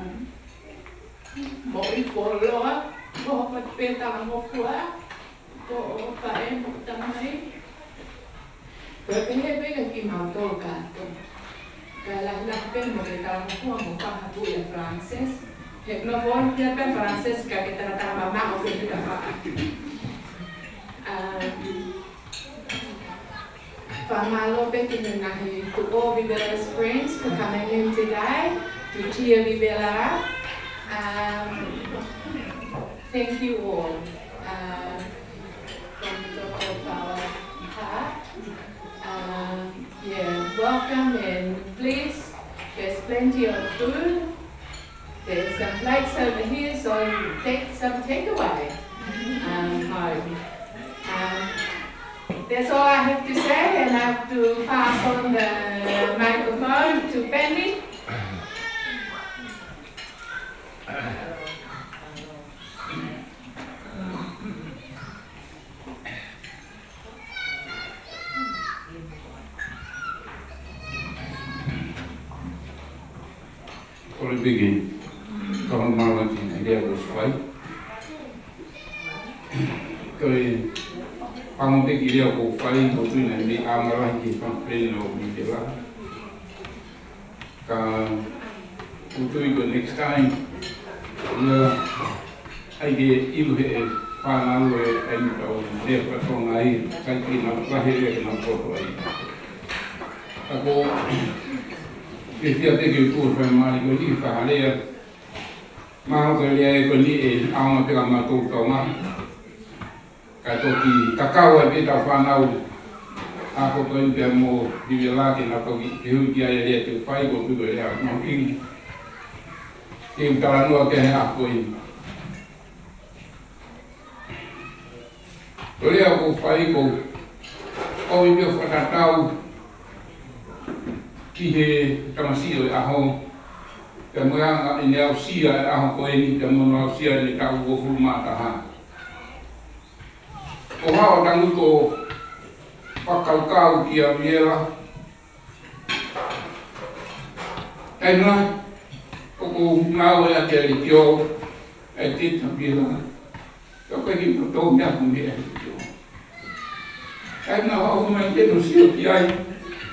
moʻui koloa, ko hoʻo pē talangofua, ko hoʻo faʻē mo hoʻo tamai. Ko e pehē pē ka kimautolu kātoa. Kae lahilahi pē mo e talangofua mo fakahapu ʻia Frances. He no one here pē Frances ka ke talatala mamaʻo pē kita faʻa. Um, Fakamālō pē ki he ngaahi, to all Vivela's friends for coming in today to cheer Vivela up. Um, thank you all. Uh, from the top of our heart. Um, yeah, welcome and please, there's plenty of food. There's some plates over here, so take some takeaway, um, home. Um, that's all I have to say, and I have to pass on the microphone to Penny. Kole pē ke fakamālō ki he lea kuo fai. Ko e pango pē ki he lea kuo fai, ʻoku ou tui naʻe meimei ʻaonga lahi ki he fanga friend ʻo Vivela. Ka ʻoku ou tui ko e next time, ʻoua ʻai ke ʻilo ʻe he fānau ʻe ʻai ke tau lea fakatonga ai, sai ke nau lahi lea ke nau poto ai. Ka ʻoku ou fiefia pē ke u tuʻu he faingamālie ko eni ke fakalea. Mahalo ko e lea ko eni ʻe ʻaonga pē kia mautolu Tonga. Ka toki kakau ai pē ʻetau fānau ʻa e kotoa pea mo Vivela ke nau toki fehuʻi ki ai e lea te u fai, ko e tuku e lea mahuʻinga ke u talanoa ki ai he ʻaho ko eni. Ko e lea ʻoku ou fai ʻoku ou ʻomi pē ʻo fakatatau ki he tamasiʻi ʻo e ʻaho, pea mo e anga ʻene aʻusia e ʻaho ko eni, pea mo hono aʻusia ʻene taʻu uofulu mā taha. ʻO hao tangutu ʻo fakakaukau kia Vivela. Taimi lahi ʻoku ngāueʻaki ʻa e leitiō, ʻa e teta Vivela. Ka ʻoku ʻikai ke u tō meʻa ko meʻa leitiō. Taimi lahi ʻoku ʻomai ke u sio ki ai,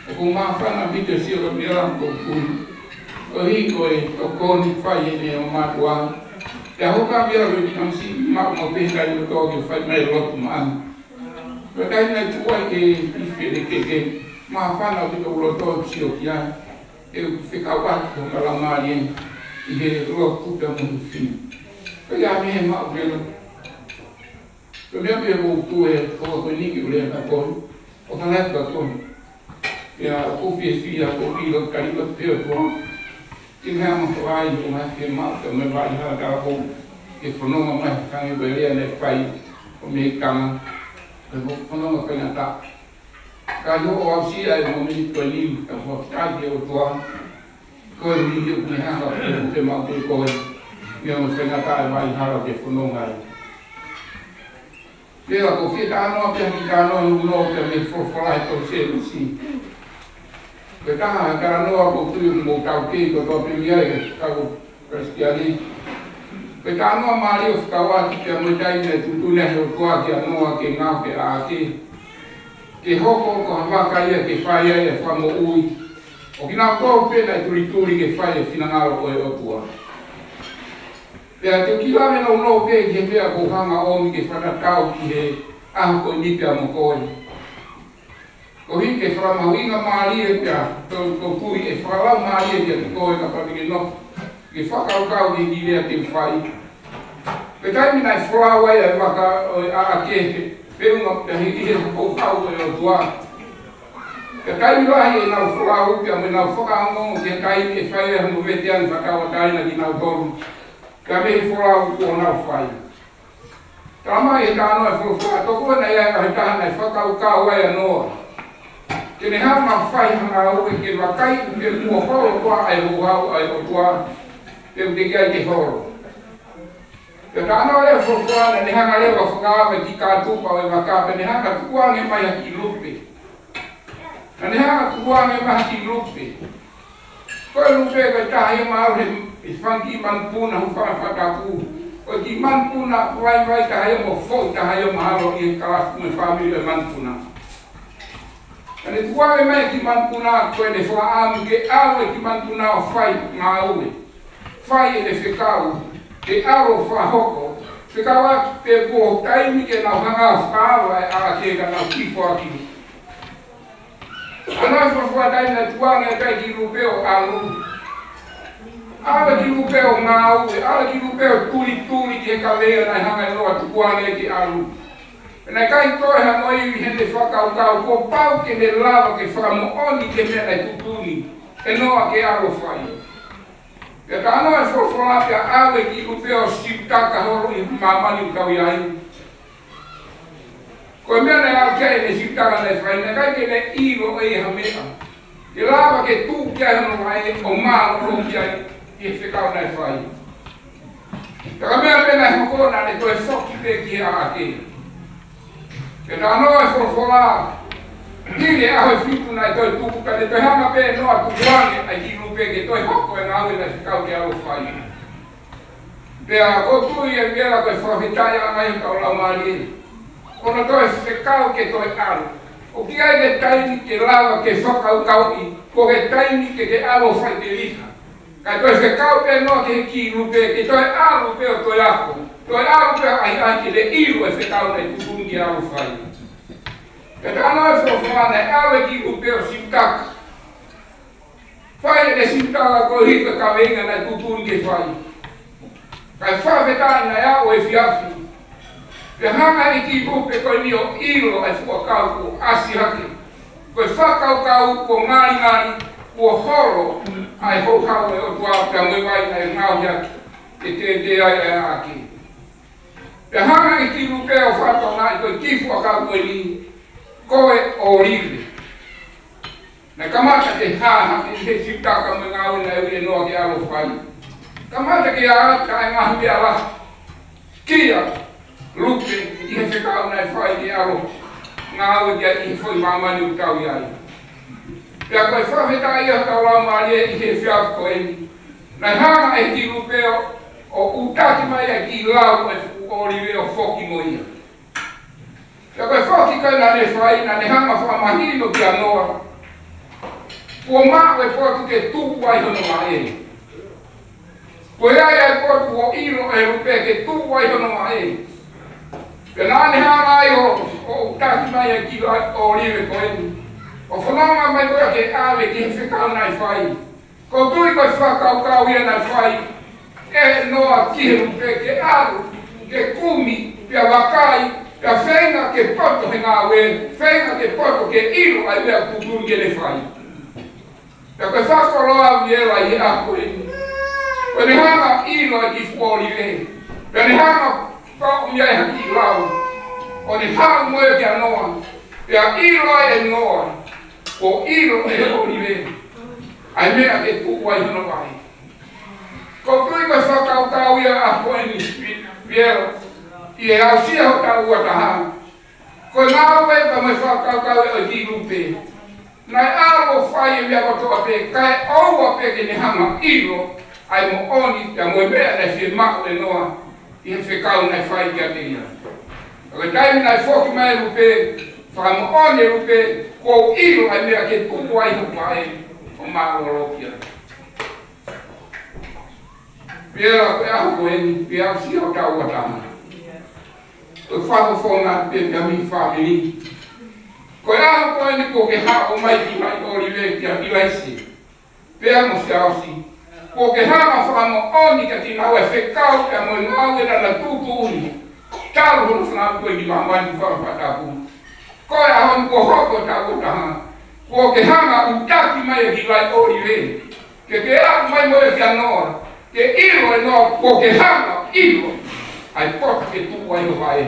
ʻoku māfana ʻaupito e sio kia Vivela mo hoku kui. Koeʻuhi ko e tokoni fai ʻene ʻo mātuʻa. Pea hoko ʻa Vivela ko e kiʻi tamasiʻi maʻu maʻu pē he taimi kotoa ke fai mai e lotu maʻana. Ko e taimi naʻe tuʻu ai ke ifi ʻene keke, māfana ʻaupito hoku loto ʻo sio ki ai. ʻE u fekauʻaki ki hono laumālie ʻi he lotu pea mo e fili. Ko ia mei he maʻu pē lotu. Ko e meʻa pē ʻoku ou tui ko e ko eni ke u lea ka ko eni, ʻo fale atu ka ko eni. Pea ʻoku ou fiefia ʻoku ou ʻilo ʻoku tali atu pē ʻe he ʻOtua. Ke meʻa mo fai ʻo ngaahi fiemaʻu pea mo e vaʻa hala ʻa e ʻOtua ke fononga mai, hangē ko e lea naʻe fai ʻo mei Tama, ke fononga faingataʻa. Ka ʻi hoʻo aʻusia e mōmeniti ko eni, ka fakafetaʻi ki he ʻOtua, koeʻuhi ʻoku ne hanga ʻo puke maʻu pē koe mei hono faingataʻa e vaʻa hala ke fononga ai. Pea ʻoku ou fie talanoa pē ha kiʻi talanoa nounou pē mei he folofola he tohi Sēmisi. Ko e taha e talanoa ʻoku ou tui ʻoku mou taukei kotoa pē mei ai, kau Kalisitiane. Ko e talanoa mālie ʻo fekauʻaki pea mo e taimi naʻe tuʻutuʻuni ai ʻe he ʻOtua kia Noa ke ngaohi e ʻaʻake, ke hoko ko ha vaka ia ke fai ai e fakamoʻui ʻo kinautolu pē naʻe tulituli ke fai e finangalo ʻo e ʻOtua. Pea te u kiʻi lave nounou pē ki he meʻa ʻoku ou hanga ʻo ʻomi ke fakatatau ki he ʻaho ko eni pea mo koe. Koeʻuhi ke fakamahuʻinga mālie pea ʻoku ou tui ʻe fakalaumālie kiate koe kapau te ke nofo ke fakakaukau ki he kiʻi lea te u fai. Ko e taimi naʻe folau ai ʻa e vaka ʻo e ʻAʻake, feʻunga pē ʻi he houhau ʻo e ʻOtua. Ko e taimi lahi ʻenau folau pea mo ʻenau fakaongoongo ki he taimi ʻe fai ai hono veteange fakatauʻatāina kinautolu. Ka mei he folau kuo nau fai. Talamai ʻe he talanoa ʻo e folofola, tokua naʻe ʻi ai ha taha naʻe fakakaukau ai ʻa Noa ke ne hanga ʻo fai ha ngāue ke vakai pe kuo holo koā ʻa e houhau ʻa e ʻOtua, pe ʻoku teʻeki ai ke holo. Pea talanoa leva ʻa e folofola naʻa ne hanga leva ʻo fakaava e kiʻi kātupa ʻo e vaka, pea ne hanga ʻo tukuange mai ha kiʻi lupe. Naʻa ne hanga ʻo tukuange mai ha kiʻi lupe. Ko e lupe ko e taha ia ʻoku mahalo he, he fanga kiʻi manupuna, hū fakatātā. Ko e kiʻi manupuna vaivai taha ia mo foʻi taha ia ʻoku mahalo ʻi he kalasi mo e fāmili ʻo e manupuna. Naʻa ne tukuange mai e kiʻi manupuna ko ʻene fakaʻamu ke ʻalu e kiʻi manupuna ʻo fai ngāue. Fai ʻene fekau, ke ʻalu ʻo fakahoko, fekauʻaki pe kuo taimi ke nau hanga ʻo fakaava e ʻAʻake ka nau kifo ʻaki. Ka naʻe fuafua taimi naʻe tukuange ai e kiʻi lupe ʻo ʻalu. ʻAlu e kiʻi lupe ʻo ngāue, ʻalu e kiʻi lupe ʻo tulituli ki he kaveinga naʻe hanga ʻe Noa ʻo tukuange ke ʻalu. Pea naʻe ʻikai toe hano ivi heʻene fakakaukau kuo pau ke ne lava ke fakamoʻoni ki he meʻa naʻe tuʻutuʻuni ʻe Noa ke ʻalu ʻo fai. Pea talanoa ʻa e folofola pea ʻalu e kiʻi lupe ʻo sivitaka holo ʻi he māmani ʻoku tau ʻi ai. Ko e meʻa naʻe aʻu ki ai ʻene sivitaka naʻe fai, naʻe ʻikai ke ne ʻilo ʻe ia ha meʻa ke lava ke tuʻu ki ai hono vaʻe ʻo mālōlō ki ai ʻi he fekau naʻe fai. Pea ko e meʻa pē naʻe hoko naʻa ne toe foki pē ki he ʻAʻake. Pea talanoa ʻa e folofola, hili e ʻaho ʻe fitu naʻe toe tuku, ka ne toe hanga pē ʻe Noa ʻo tukuange ʻa e kiʻi lupe ke toe hoko e ngāue naʻe fekau ke ʻalu ʻo fai. Pea ʻoku ou tui ʻe Viela ko e fakafetaʻi ʻa e ʻOtua ʻi hotau laumālie. Ko hono toe fekau ke toe ʻalu, ʻoku ʻikai ke taimi ke lava ke fakakaukauʻi, ko e taimi ke ke ʻalu ʻo fai te lika. Ka toe fekau pē ʻe Noa ki he kiʻi lupe, ke toe ʻalu pē ʻo toe ako. Toe ʻalu pē ʻo ʻahiʻahi ke ne ʻilo e fekau naʻe tuʻutuʻuni ke ʻalu ʻo fai. Pea talanoa ʻa e folofola naʻe ʻalu e kiʻi lupe ʻo sivitaka. Fai ʻene sivitaka koeʻuhi ko e kaveinga naʻe tuʻutuʻuni ke fai. Kae fakafetaʻi naʻe aʻu e efiafi. Pea hanga ʻe he kiʻi lupe ko eni ʻo ʻilo ʻa e fuakava kuo ʻasi hake. Ko e fakakaukau kuo ngalingali, kuo holo ʻa e houhau ʻo e ʻOtua pea mo e vai naʻe ngaohi ʻaki ke tētē ai ʻa e ʻAʻake. Pea hanga ʻe he kiʻi lupe ʻo fakatokangaʻi ko e kiʻi fuakava ko eni ko e ʻōlive. Naʻe kamata ke hā hake ʻi he sivitaka mo e ngāue naʻe ui ʻe Noa ke ʻalu ʻo fai. Kamata ke ʻā ʻa e ngaahi meʻa lahi kia lupe ʻi he fekau naʻe fai ke ʻalu ʻo ngāue ki ai ʻi he foʻi māmani ʻoku tau ʻi ai. Pea ko e fakafetaʻi ia ʻa hotau laumālie ʻi he efiafi ko eni. Naʻe hanga ʻe he kiʻi lupe ʻo, ʻo ʻutaki mai ʻa e kiʻi lau ʻo e fuʻu ʻōlive ʻo foki mo ia. Pea ko e foki ko ē naʻa ne fai, naʻa ne hanga ʻo fakamahino kia Noa kuo maʻu e potu ke tuʻu ai hono vaʻe. Ko e ʻi ai e potu ʻoku ʻilo ʻe he lupe ke tuʻu ai hono vaʻe. Pea naʻa ne hanga ai ʻo, ʻo ʻutaki mai e kiʻi lau ʻōlive ko eni, ʻo fononga mai ko ia ke ʻave ki he fekau naʻe fai. ʻOku ou tui ko e fakakaukau ia naʻe fai ʻe Noa ki he lupe ke ʻalu, ke kumi, pea vakai, pea feinga ke poto he ngāue, feinga ke poto ke ʻilo ʻa e meʻa ʻoku tuʻutuʻuni ke ne fai. Pea ko e fakakoloa ʻa Viela ʻi he ʻaho ko eni. Ko ʻene hanga ʻo ʻilo e kiʻi fuʻu ʻōlive. Pea ne hanga ʻo toʻo mei ai ha kiʻi lau. ʻO ne haʻu mo ia kia Noa. Pea ʻilo ai ʻe Noa kuo ʻilo ʻe he ʻōlive ʻa e meʻa ke tuʻu ai hono vaʻe. ʻOku ou tui ko e fakakaukau ia ʻa e ʻaho ko eni, Viela, ʻi he aʻusia hotau ua taha. Ko e ngāue pea mo e fakakaukau ʻo e kiʻi lupe. Naʻe ʻalu ʻo fai e meʻa kotoa pē, kae ʻoua pē ke ne hanga ʻo ʻilo ʻa e moʻoni pea mo e meʻa naʻe fiemaʻu ʻe Noa ʻi he fekau naʻe fai kiate ia. Ka ko e taimi naʻe foki mai e lupe, fakamoʻoni e lupe, kuo u ʻilo ʻa e meʻa ke tuʻu ai hoku vaʻe ʻo mālōlō ki ai. Pea ko e ʻaho ko eni, pea aʻusia hotau ua taha. Ko e fakafofonga pē pea mei he fāmili. Ko e ʻaho ko eni kuo ke haʻu mai ki he ʻōlive kia ʻIlaise pea mo Siaosi. Kuo ke hanga ʻo fakamoʻoni kiate kinaua e fekau pea mo e ngāue naʻa na tuʻutuʻuni talu hono fakaʻamu ko ē ki māmani, fakafatapu. Ko e ʻaho ni kuo hoko taʻu ʻe taha, kuo ke hanga ʻo taki mai e kiʻi laʻi ʻōlive, ke ke aʻu mai mo ia kia Noa, ke ʻilo ʻe Noa kuo ke hanga ʻo ʻilo ʻa e potu ke tuʻu ai ho vaʻe,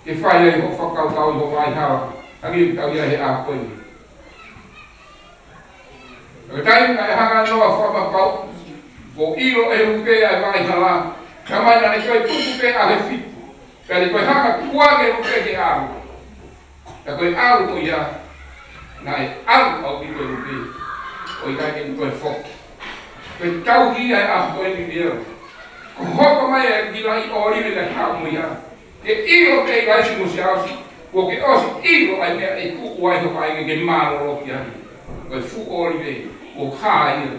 ke fai ai hoʻo fakakaukau ʻi ho vaʻe hala, hangē ko ʻetau ʻi ai he ʻaho ko eni. Ko e taimi naʻe hanga ʻe Noa ʻo fakapapauʻi kuo ʻilo ʻe he lupe ʻa e vaʻe hala, talamai naʻe toe tuku pē ʻa e fitu. Pea naʻe toe hanga ʻo tukuange e lupe ke ʻalu. Pea ko e ʻalu ko ia, naʻe ʻalu ʻaupito e lupe, ʻo ʻikai ke ne toe foki. Ko e tauhi ia ʻa e ʻaho ko eni, Viera. Ko e hoko mai e kiʻi laʻi ʻōlive naʻe haʻu mo ia, ke ʻilo pē ʻe Laisi mo Siaosi, kuo ke ʻosi ʻilo ʻa e meʻa ʻe tuʻu ai ho vaʻe ke ke mālōlō ki ai. Ko e fuʻu ʻōlive, kuo hā ia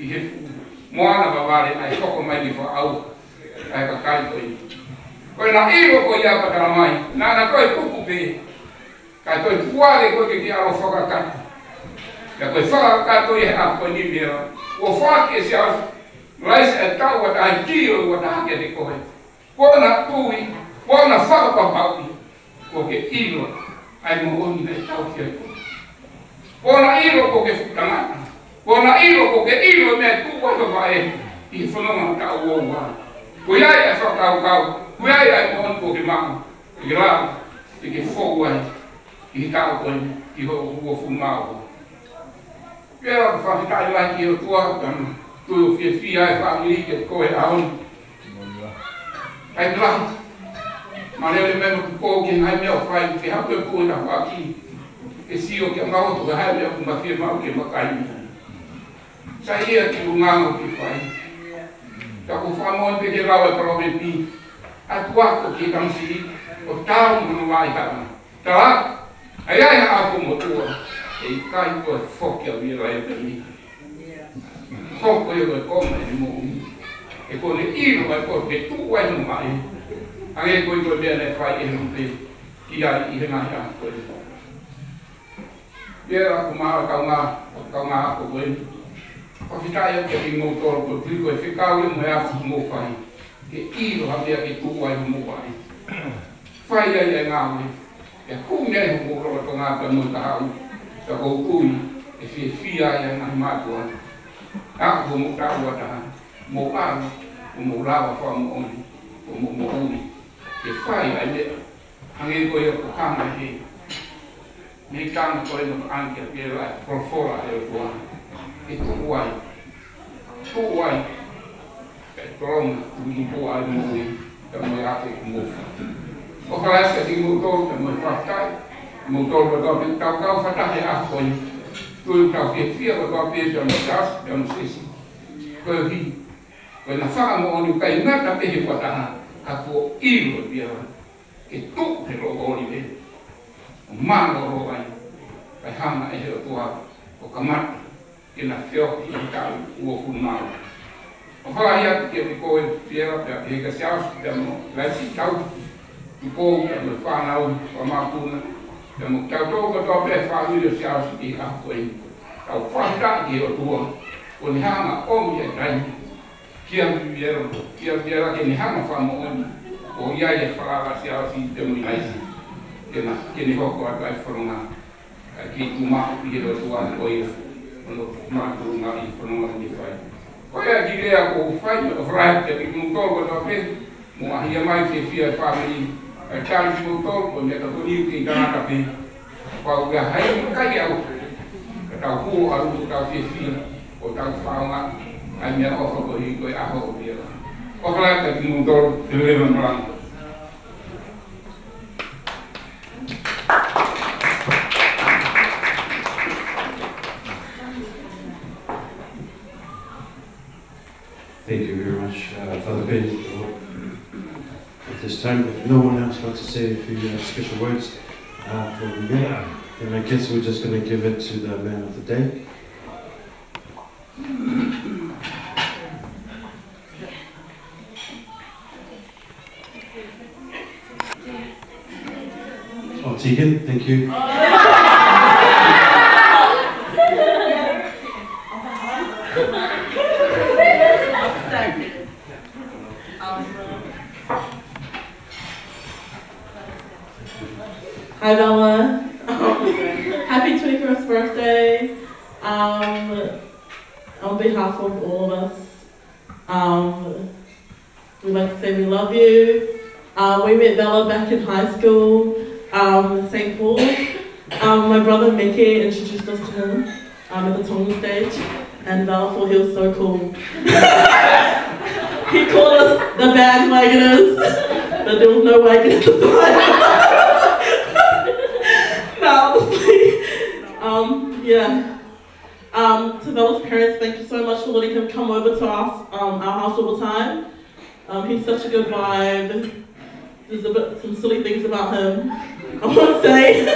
ʻi he fuʻu moana vavale naʻe hoko mai ki he fakaʻauha ʻa e kakai ko ē. Ko ʻena ʻilo ko ia pea talamai, naʻa na toe tuku pē, kae toe tukuange koe ke ke ʻalu ʻo fakakakato. Pea ko e fakakakato ia he ʻaho ko eni, Viera, kuo foaki ʻe Siaosi Laisi e taʻu ua taha, kilo ua taha kiate koe. Ko ʻena tui, ko ʻena fakapapauʻi kuo ke ʻilo ʻa e moʻoni naʻe tauhi ai koe. Ko ʻena ʻilo kuo ke fuʻu tangata. Ko ʻena ʻilo kuo ke ʻilo e meʻa ʻe tuʻu ai ho vaʻe ʻi he fononga taʻu ua ua. Ko ia ʻa e fakakaukau, ko ia ʻa e moʻoni kuo ke maʻu, ke ke lava ke ke fou ai ʻi he taʻu ko eni, ʻi he uofulu mā ua. Pea fakafetaʻi lahi ki he ʻOtua, pea mo e tui ʻoku fiefia ai e fāmili kiate koe he ʻaho ni. ʻIkai lahi. Mālō e meʻa ʻoku pō ki he ngaahi meʻa ʻoku fai, ke haʻu e pō ʻi he tafaʻaki, ke sio ki he ngaahi ʻotu, ko e hā e meʻa ʻoku ma fiemaʻu ke ma kai mei ai. Sai ia ki he ʻulungaanga ʻoku ke fai. Ka ʻoku ou fakamoʻoni pē ke lau e palōveepi, ʻatu ako ki he tamasiʻi, ʻo taau mo hono vaʻe hala. Tala, ʻa ia ʻe haʻaku motuʻa, ʻe ʻikai toe foki ʻa Viera ia pē ni. Hoko ia ko e konga ʻene moʻui. He kuo ne ʻilo ʻa e potu ke tuʻu ai hono vaʻe. Hangē ko e, ko e meʻa naʻe fai ʻe he lupe ki ai ʻi he ngaahi ʻaho ko ē. Viera, ko e mālō e kaungā, kaungā ako ko eni. Fakafetaʻi atu kiate kimoutolu koeʻuhi ko e fekau ia mo e ako kuo mou fai. Ke ʻilo ha meʻa ke tuʻu ai hoʻomou vaʻe. Fai ai e ngāue. Pea kumi ai homou lolotonga pea mo e kahaʻu. Pea ʻoku ou tui ʻe fiefia ai ʻa e ngaahi mātuʻa. Aʻu hoʻomou taʻu ua taha, mou ʻalu, ʻo mou lava fakamoʻoni, ʻo mou moʻui. Ke fai ai e meʻa, hangē ko ia ʻoku hanga ʻe he mei tana ko ē naʻe ʻoange kia Viera e folofola ʻa e ʻOtua. Ke tuʻu ai. Tuʻu ai. Ke tolonga, tuʻu ai moʻui, pea mo e ako kuo mou fai. ʻOfa lahi kiate kimoutolu, pea mo e fakafetaʻi. Kimoutolu kotoa pē ʻoku tau kau fakataha he ʻaho ko eni. Tui ʻoku tau fiefia kotoa pē, pea mo Siaosi, pea mo Sesi. Koeʻuhi ko ʻena fakamoʻoni ʻoku ʻikai ngata pē he ua taha, ka kuo ʻilo ʻe Viera ke tuʻu he loʻi ʻōlive, ʻo mālōlō ai, kae hanga ʻe he ʻOtua ʻo kamata ke na feohi ʻi he taʻu uofulu mā ua. ʻOfa lahi atu kiate koe Viera, pea pehē kia Siaosi, pea mo Laisi, Tupou, pea mo e fānau, fakamākuna, pea mo kitautolu kotoa pē fāmili ʻo Siaosi ʻi he ʻaho ko eni. Tau fakafetaʻi ki he ʻOtua, kuo ne hanga ʻo ʻomi e taimi kia Viera, kia Viera ke ne hanga ʻo fakamoʻoni ʻoku ʻi ai e falala ʻa Siaosi pea mo Laisi, ke na, ke ne hoko atu ʻa e fononga, ʻa e kei tuʻu maʻu ʻi he ʻOtua ko ia, ʻo ne mātuʻaki ʻi he fononga ʻoku ne fai. Ko ia e kiʻi lea ʻoku ou fai, ʻofa lahi kiate kimoutolu kotoa pē, mou ʻaʻahi mai fiefia e fāmili, ʻa e tali kimoutolu, ko e meʻa tokoni ʻoku kei tangata pē. Pau ia hai kai au. Ka tau hū ʻo ʻalu ʻo tau fiefia, ʻo tau faonga, ʻa e meʻaʻofa ko ē ko e ʻaho ʻo Viera. ʻOfa lahi kiate kimoutolu, ke lelei e malanga. Thank you very much, uh, Father Ben. At this time, if no one else wants to say a few, uh, special words, uh, for the event, then I guess we're just gonna give it to the man of the day. Oh, Tegan, thank you. Hi, Bella. Um, happy twenty-first birthday. Um, on behalf of all of us, um, we'd like to say we love you. Uh, we met Bella back in high school, um, Saint Paul's. Um, my brother Mickey introduced us to him, um, at the Tongan stage, and Bella thought he was so cool. He called us the bandwagoners, but there was no wagon at the time. No, honestly. Um, yeah. Um, to Bella's parents, thank you so much for letting him come over to us, um, our house all the time. Um, he's such a good vibe. There's a bit, some silly things about him, I won't say.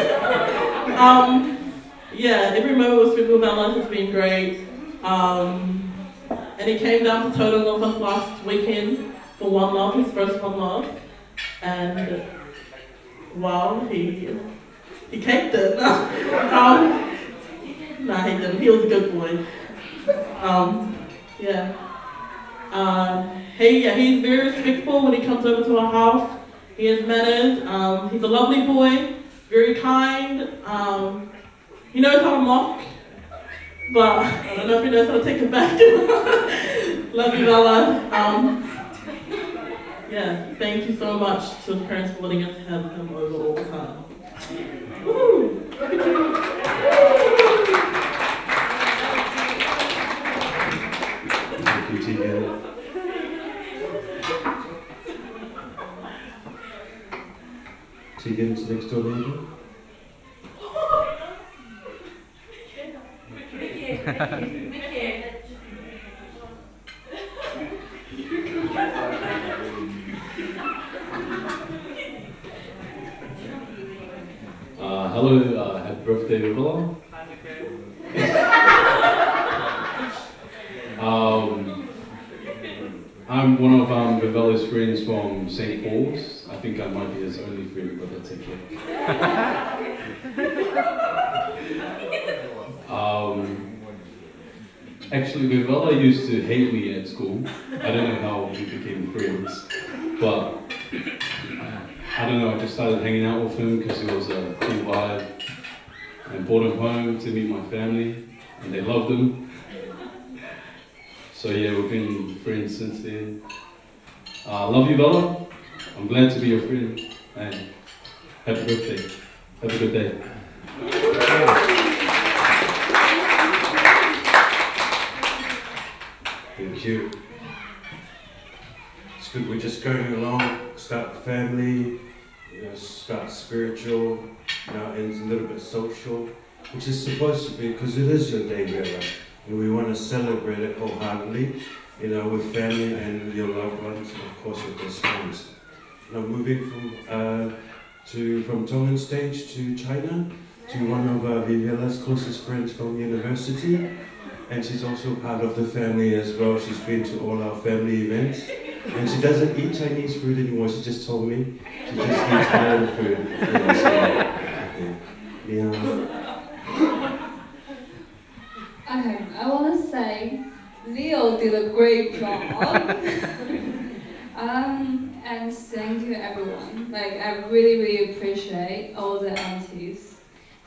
Um, yeah, every moment was spent with Bella has been great. Um, and he came down to Tauranga with us last weekend for One Love, his first One Love. And wow, he he kept it. Um, no, he didn't. He was a good boy. Um, yeah. Uh, he, yeah, he's very respectful when he comes over to our house. He has manners. Um, he's a lovely boy, very kind. Um, he knows how to mock, but I don't know if he knows how to take it back. Love you, Bella. Um, yeah, thank you so much to the parents for letting us have him over all the time. Woo! Thank you, Tegan. Tegan's next door neighbor. Uh, hello, uh, happy birthday, Vivella. Um, I'm one of, um, Vivella's friends from Saint Paul's. I think I might be his only friend, but that's okay. Um, actually, Vivella used to hate me at school. I don't know how we became friends, but I don't know, I just started hanging out with him because he was a cool vibe, and brought him home to meet my family, and they loved him. So yeah, we've been friends since then. Uh, love you, Bella. I'm glad to be your friend. And happy birthday. Have a good day. Thank you. It's good. We're just going along. Start family. You know, start spiritual. Now ends a little bit social, which is supposed to be, 'cause it is your day, really, and we want to celebrate it wholeheartedly, you know, with family and your loved ones, and of course your best friends. Now moving from, uh, to, from Tongan stage to China, to one of, uh, Vivella's closest friends from university, and she's also part of the family as well. She's been to all our family events, and she doesn't eat Chinese food anymore. She just told me she just eats Thailand food. Yeah, so, yeah. Ni hao. Okay, I want to say Leo did a great job. Um, and thank you, everyone. Like, I really, really appreciate all the aunties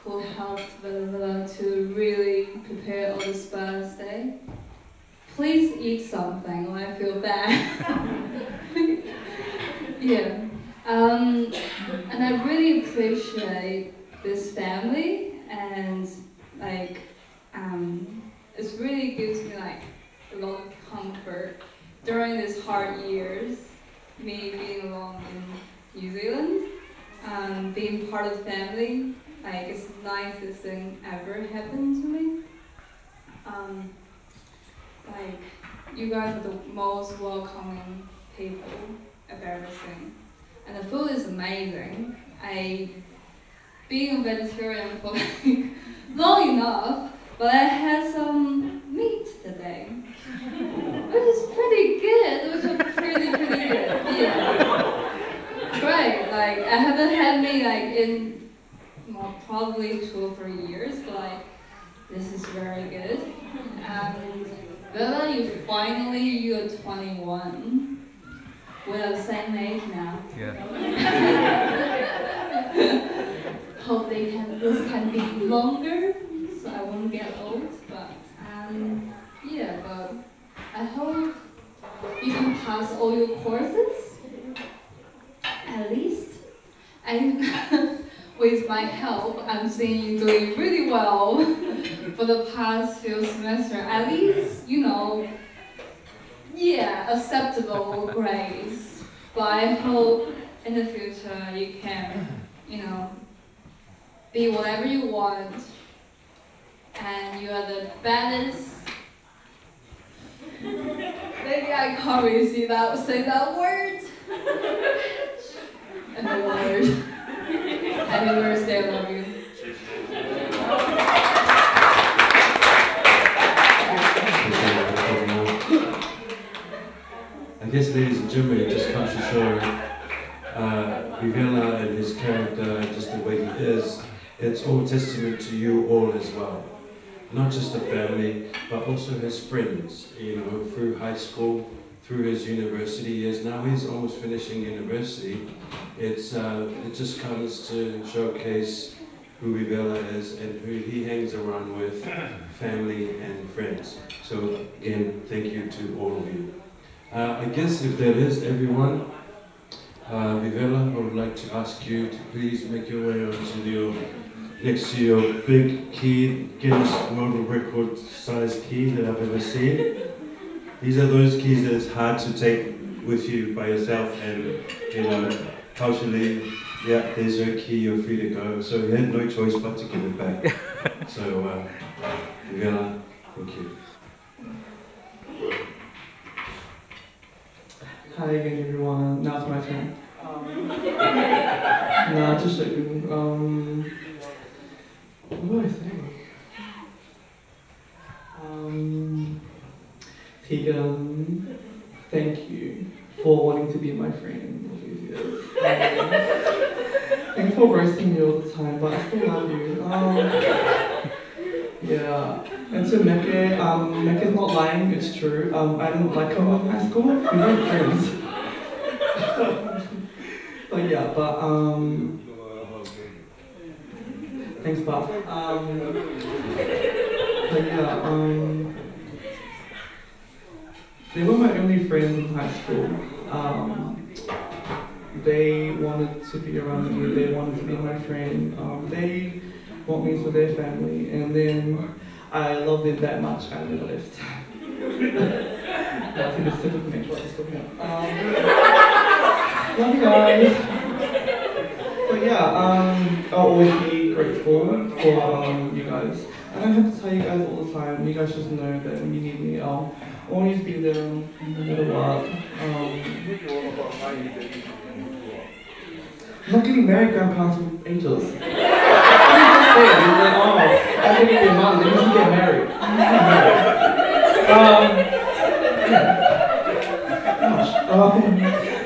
who helped Vela to really prepare all this birthday. Please eat something, or I feel bad. Yeah. Um, and I really appreciate this family, and, like, um, it really gives me, like, a lot of comfort during these hard years, me being alone in New Zealand. Um, being part of the family, like, it's the nicest thing ever happened to me. Um, like, you guys are the most welcoming people I've ever seen. And the food is amazing. I, being a vegetarian for, like, long enough, but I had some meat today, which is pretty good. It was pretty, pretty good. Yeah. Right. Like, I haven't had meat, like, in, well, probably two or three years, but, like, this is very good. And Vela, you finally, you're twenty-one. We're the same age now. Yeah. longer, so I won't get old. But um, yeah, but I hope you can pass all your courses, at least. And with my help, I'm seeing you doing really well for the past few semesters. At least, you know, yeah, acceptable grades. But I hope in the future you can, you know, be whatever you want. And you are the baddest. Maybe I can't really see that, say that word. And the word. Happy birthday, I love you. I guess, ladies and gentlemen, it just comes to show uh, Vivela and his character, just the way he is, it's all testament to you all as well. Not just the family, but also his friends, you know, through high school, through his university years. Now he's almost finishing university. It's, uh, it just comes to showcase who Vivela is and who he hangs around with, family and friends. So again, thank you to all of you. Uh, I guess if that is everyone, uh, Vivela, I would like to ask you to please make your way onto your, next to your big key, Guinness World Record size key that I've ever seen. These are those keys that it's hard to take with you by yourself and, you know, culturally, yeah, there's your key, you're free to go. So he had no choice but to give it back. So, uh, Vivela, thank you. Hi again, everyone. Now it's my turn. Um, nah, just joking. Um, what do I say? Um, Tegan, thank you for wanting to be my friend all these years. Um, thanks for roasting me all the time, but I still love you. Um, yeah. And to Meke, um, Meke's not lying, it's true. Um, I didn't like him in high school. We weren't friends. But yeah, but um, thanks, Bob. Um, but yeah, um, they were my only friends in high school. Um, they wanted to be around me. They wanted to be my friend. Um, they want me for their family, and then I loved it that much, I never left. That's in the sip of my choice. Um, love you guys. But yeah, um, I'll always be grateful for um, you guys. I don't have to tell you guys all the time. You guys just know that when you need me, I'll always be there no matter what. Um, I'm not getting married, Grandpa, until ages. What did you just say? You were like, oh, I think you're mom. They must get married. They must get married. Um, yeah. Gosh. Um,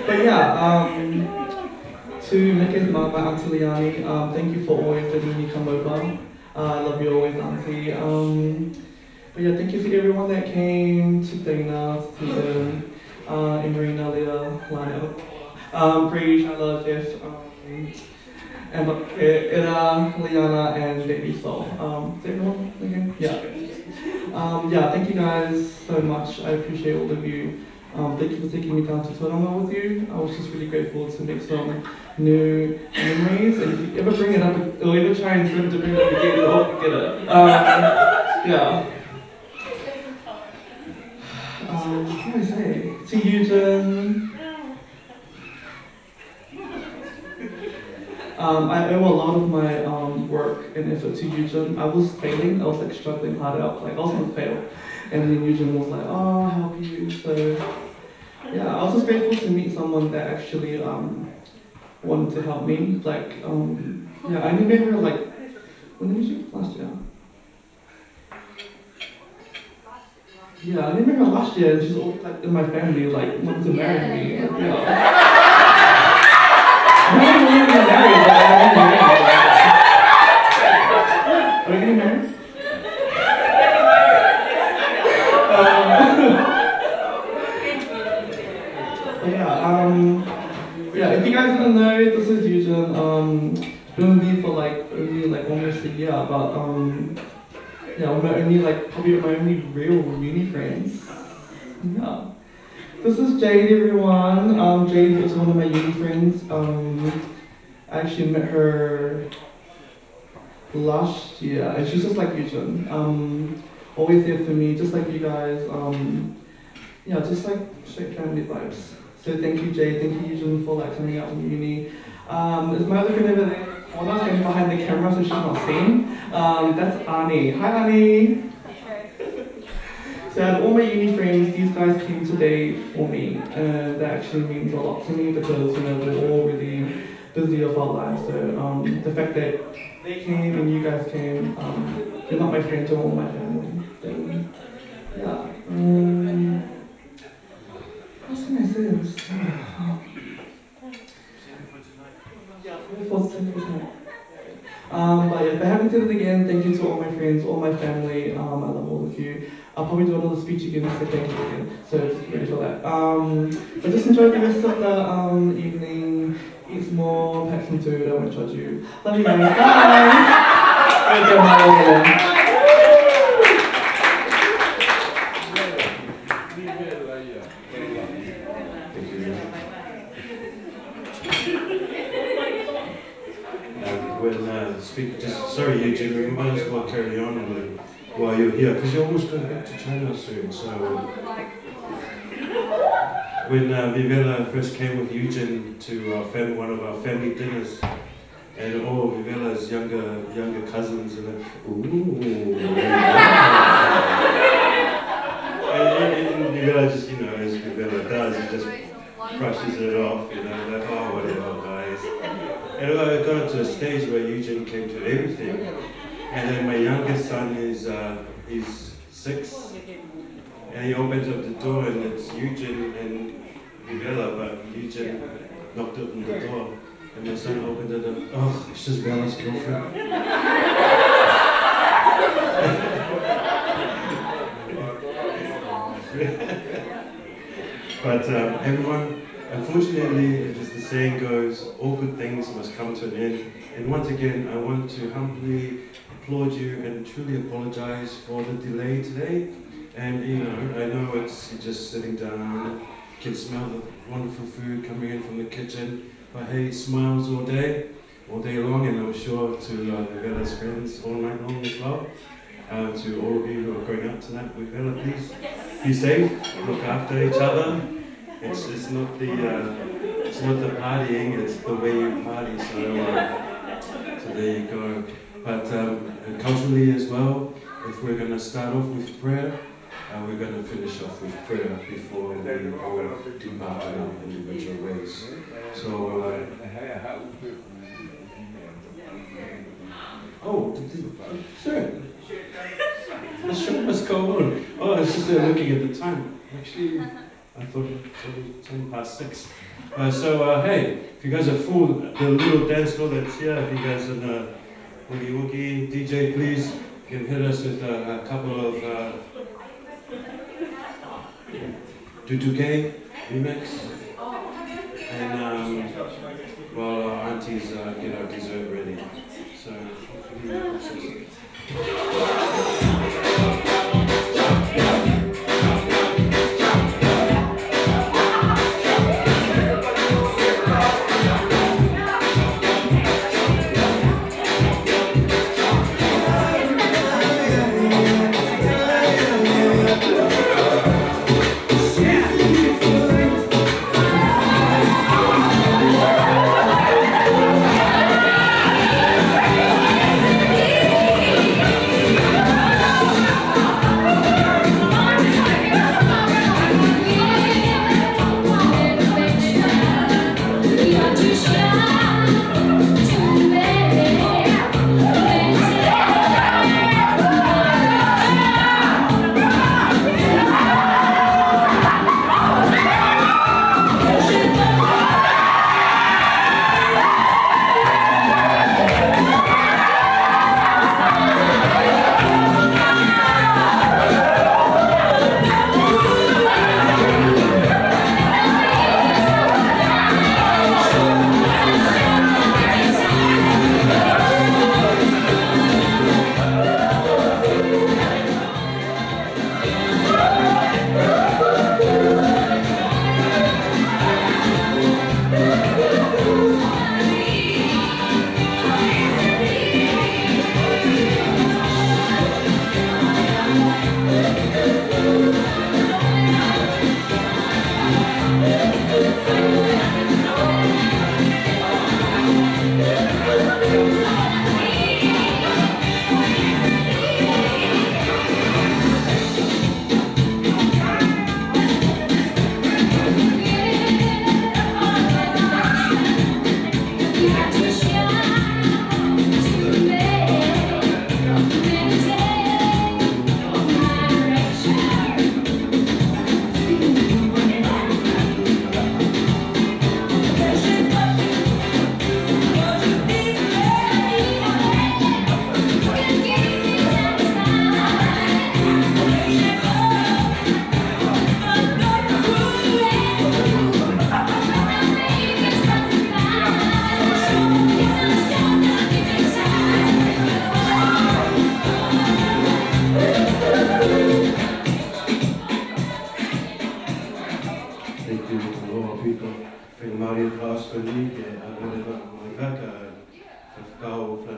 but yeah, um, to Meke's mom, my Auntie Liani, um, thank you for always letting me come over. Uh, I love you always, Auntie. Um, but yeah, thank you to everyone that came, to Dana, to Stephen, uh, Emerina, Leah, Lana, um, Bree, Shyla, Jeff, um, and uh, Liana and Baby Soul. Um, is everyone again? Yeah. Um, yeah, thank you guys so much. I appreciate all of you. Um, thank you for taking me down to Tauranga with you. I was just really grateful to make some new memories. And if you ever bring it up, or ever try and bring it up again, you'll get it. Um, yeah. Um, what do I say? To Eugen. Um, I owe a lot of my um, work and effort to Eugen. I was failing. I was like struggling hard out. Like I was gonna fail, and then Eugen was like, "Oh, I'll help you." So yeah, I was just grateful to meet someone that actually um, wanted to help me. Like um, yeah, I only met her like when did you last year? Yeah, I remember last year, she's always like in my family, like wanting to marry me. Like, yeah. I'm not even getting married, but I'm getting married. Are we getting married? Um, but yeah, um, yeah, if you guys don't know, this is Eugen. Um, Known me for, like, only, like, almost a year, but, um, yeah, my only, like, probably my only real uni friends. Yeah. This is Jade, everyone. Um, Jade is one of my uni friends. Um, I actually met her last year, and she's just like Yujin. Um, always there for me, just like you guys. Um, yeah, just, like, straight family vibes. So thank you, Jade. Thank you, Yujin, for, like, coming out from uni. Um, is my other friend over there? Well, not standing behind the camera, so she's not seen. Um, that's Ani. Hi, Ani. So out of all my uni friends, these guys came today for me. Uh, that actually means a lot to me because, you know, we're all really busy with our lives. So, um, the fact that they came and you guys came, um, you're not my friends, you're all my family. Then, yeah. Um, what was I gonna say? This, yeah, for the first thing, isn't it? Um, but yeah, if I haven't said it again, thank you to all my friends, all my family. Um, I love all of you. I'll probably do another speech again, so thank you again. So just ready for that. Um, but just enjoy the rest of the, um, evening. Eat some more, pack some food. I won't judge you. Love you guys. Bye. Thank you, everyone. Uh, when, uh, speak, just, sorry, Eugene, we might as well carry on and, uh, while you're here, 'cause you're almost going back to China soon. So, uh, when, uh, Vivela first came with Eugene to our fam-, one of our family dinners, and all Vivela's younger, younger cousins are like, "Ooh." And, and, and Vivela just, you know, as Vivela does, he just brushes it off, you know, like, "Oh, whatever, guys." And I got up to a stage where Eugene came to everything. And then my youngest son is, uh, is six. And he opens up the door and it's Eugene and Vivela, but Eugene knocked on the door. And my son opened it up. "Oh, it's just Bella's girlfriend." But, um, everyone, unfortunately, as the saying goes, all good things must come to an end. And once again, I want to humbly applaud you and truly apologize for the delay today. And, you know, I know it's just sitting down, can smell the wonderful food coming in from the kitchen. But hey, smiles all day, all day long, and I'm sure to, uh, the Vivela's friends all night long as well. Uh, to all of you who are going out tonight with Vivela, please be safe, look after each other. It's, it's not the, uh, it's not the partying, it's the way you party. So, uh, so there you go. But, um, and culturally as well, if we're gonna start off with prayer, uh, we're gonna finish off with prayer before we all depart on our individual ways. So, uh, oh, did the, sir, the show must go on. Oh, I was just, uh, looking at the time. Actually, I thought it was ten past six. Uh, so, uh, hey, if you guys are full, the little dance floor that's here, if you guys are in a woogie woogie, D J, please, can hit us with a, a couple of, uh, Tutu K remix. And, um, while our aunties, uh, get our dessert ready. So,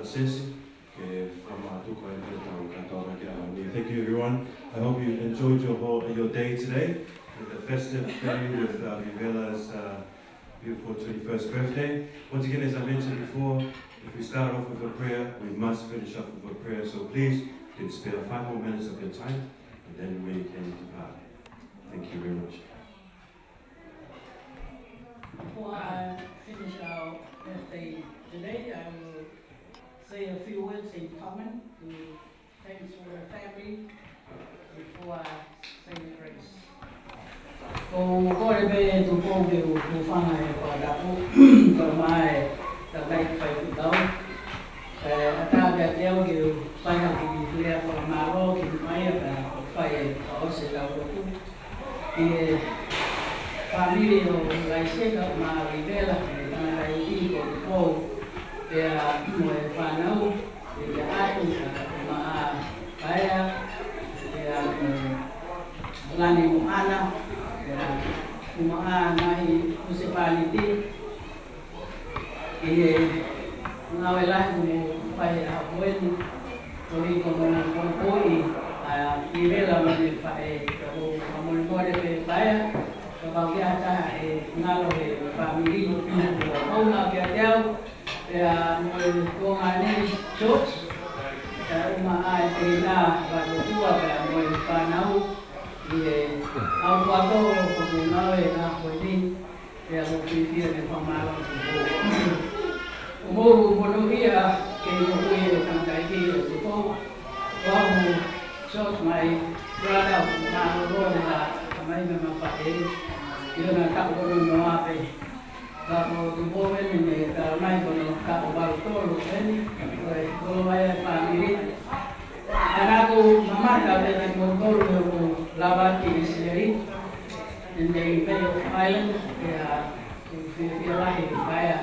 Sesi, ke fakamātuku ai pē ʻetau kātoanga ki he ʻaho ni. Thank you, everyone. I hope you enjoyed your whole, your day today with the festive day with, uh, Vivela's, uh, beautiful twenty-first birthday. Once again, as I mentioned before, if we start off with a prayer, we must finish off with a prayer. So please, you can spare five more minutes of your time, and then we can depart. Thank you very much. Before I finish our birthday today, I will say a few words in Tongan to thanks for the family before I say the grace. ʻOku ou kole pē Tupou ke u hūfanga he fakatapu, kae ʻumaʻā e tangataʻeiki faifekau. Kae ʻatā kiate au ke u fai ha kiʻi lea fakamālō ki he meʻa pea u fai e fakaʻosi ʻetau lotu. Ki he fāmili ʻo Laiseka mo Vivela, ki he tangataʻeiki ko Tupou, pea mo e fānau, pea ʻAtu, pea mo Paea, pea mo Lani mo ʻAna, pea mo e ngaahi husepāniti, ʻi he ngāue lahi kuo mou fai he ʻaho ko eni, koeʻuhi ko hoʻomou poupouʻi ʻa Vivela mo ʻene faʻē, ka ʻoku ou fakamolemole pē Paea, kapau ʻoku ʻi ai ha taha ʻe ngalo he fāmili, ʻoku ou ʻofa kiate au, pea mo e tuongaʻane George, pea mo e teina Valotua, pea mo e fānau, ʻi he ʻaho kotoa ʻoku mou ngāue he ʻaho ko eni, pea ʻoku ou fiefia ke fakamālō atu. ʻOku mou monūʻia ke moʻui e tangataʻeiki ʻo Tupou. Ko au mo George, my brother, ʻoku mālōlō ʻene taʻu, talamai mei he faʻē, ʻi hono taʻu ono noa pē. Ka ko Tupou eni ne talamai ko hono taʻu valu tolu eni, ko e kolo ai e fāmili. Ka naʻá ku mamata pē kimoutolu ʻi hoku lava ki ʻIsileli, in the Bay of Islands, pea ʻoku ou fiefia lahi Paea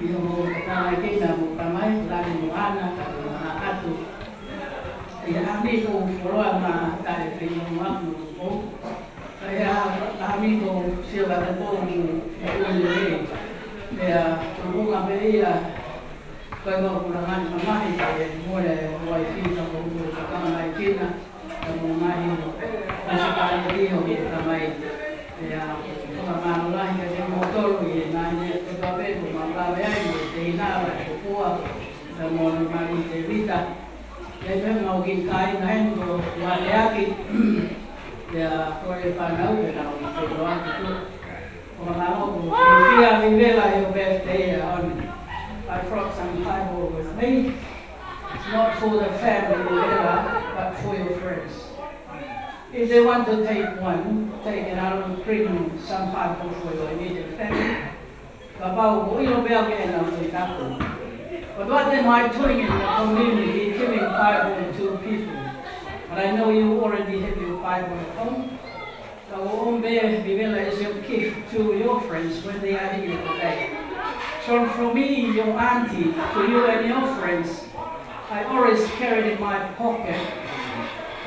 ʻi hoʻomou tokanga ki heʻemau tamai, Lani mo ʻAna, kae ʻumaʻā ʻAtu. ʻI he ʻaho ni ʻoku ou fuoloa mo Taʻefeʻiloa mo Tupou. Ka ʻi he ʻaho ni ʻoku ou sio kiate Tupou mo e ʻoku lelei. Pea tuʻunga pē ia, ko e kau langa mamahi, pea mo e uaifi, ka ʻoku ou tokanga mai kina, pea mo e ngaahi husepāniti ʻo e tamai. Pea fakamālō lahi kiate kimoutolu ʻi he ngaahi meʻa kotoa pē kuo mau lave ai, mo e teina Valotua, pea mo Lani mo Tēvita. Pea pehē mo e kiʻi kāinga heni ko Valeaki, pea ko e fānau pē naʻa nau ʻi he loa ki tuʻa. Fakamālō, ʻoku ou fiefia Vivela, your birthday, uh, on. I brought some pineapple with me, not for the family, Vivela, but for your friends. If they want to take one, take another, bring some pineapple for your immediate family. Kapau ʻoku ʻilo pē au ke ʻenau ʻi taku. But what am I doing in the community, giving pineapple to people? But I know you already have your pineapple at home. So, Vivela, is your gift to your friends when they are here today. So from me, your auntie, to you and your friends, I always carry in my pocket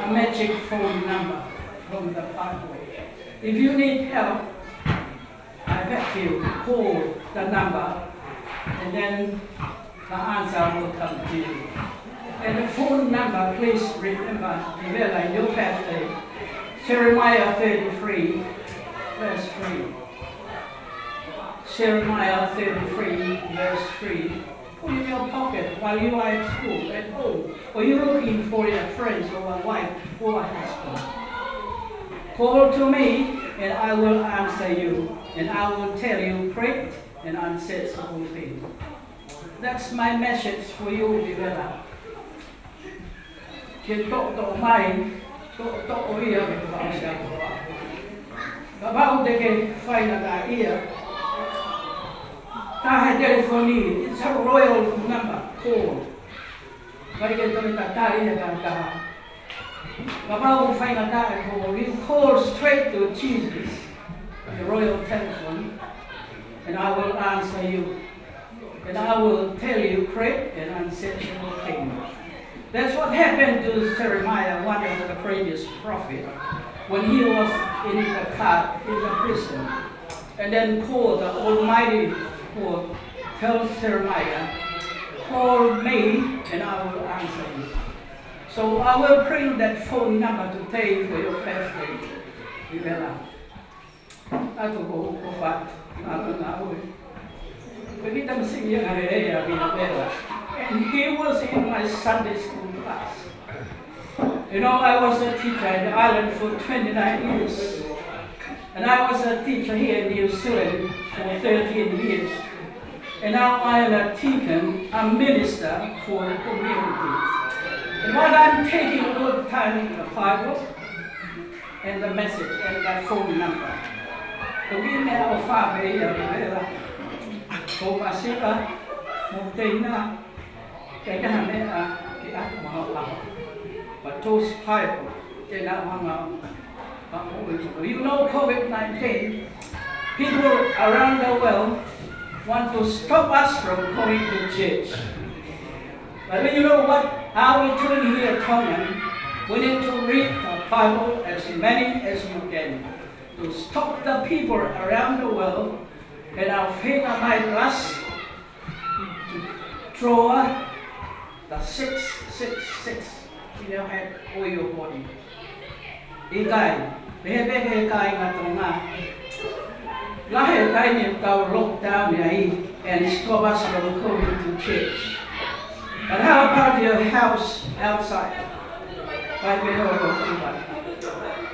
a magic phone number from the Bible. If you need help, I beg you, call the number, and then the answer will come to you. And the phone number, please remember, Vivela, your birthday, Jeremiah thirty-three, verse three. Jeremiah thirty-three, verse three. Put in your pocket while you are at school, at home, or you're looking for a friend or a wife or a husband. Call to me, and I will answer you, and I will tell you great and unsearchable things. That's my message for you, Vivela. Ke toʻotoʻo mai, toʻotoʻo ia ke fakaʻosi atu. Kapau te ke faingataʻaʻia, tā he telefoni, it's a royal number, call. ʻIkai ke toe tatali ia ki ha taha. Kapau ʻoku faingataʻa e call, you call straight to Jesus, the royal telephone, and I will answer you. And I will tell you great and unsearchable things. That's what happened to Jeremiah, one of the previous prophets, when he was in the car, in the prison. And then called the Almighty God, tell Jeremiah, Call me and I will answer you. So I will bring that phone number today for your birthday. Vivela. Ako ko, ko fat, ngalo ngalo. Pekita masini ya ngalele ya Vivela. And he was in my Sunday school class. You know, I was a teacher in Ireland for twenty-nine years. And I was a teacher here in New Zealand for thirteen years. And now I am a deacon, a minister for the community. And what I'm taking all the time is the Bible and the message and the phone number. Ko e meʻa ʻoku ou fai pē ia Vivela. Ko e masiva, mo teina, ke kaha meʻa ke atu maha ʻaho. But those Bible, teina ʻoku hanga ʻo, ʻo, ʻo, you know, COVID nineteen, people around the world want to stop us from going to church. But you know what? Are we doing here, Tongan? We need to read the Bible as many as you can to stop the people around the world and our faith might last to draw the six six six in your head or your body. ʻIkai, pehē pē ki he kāinga Tonga. Lahi e taimi ʻoku tau lockdown ai and stop us from going to church. But how about your house outside? Kai me ho lo kuva.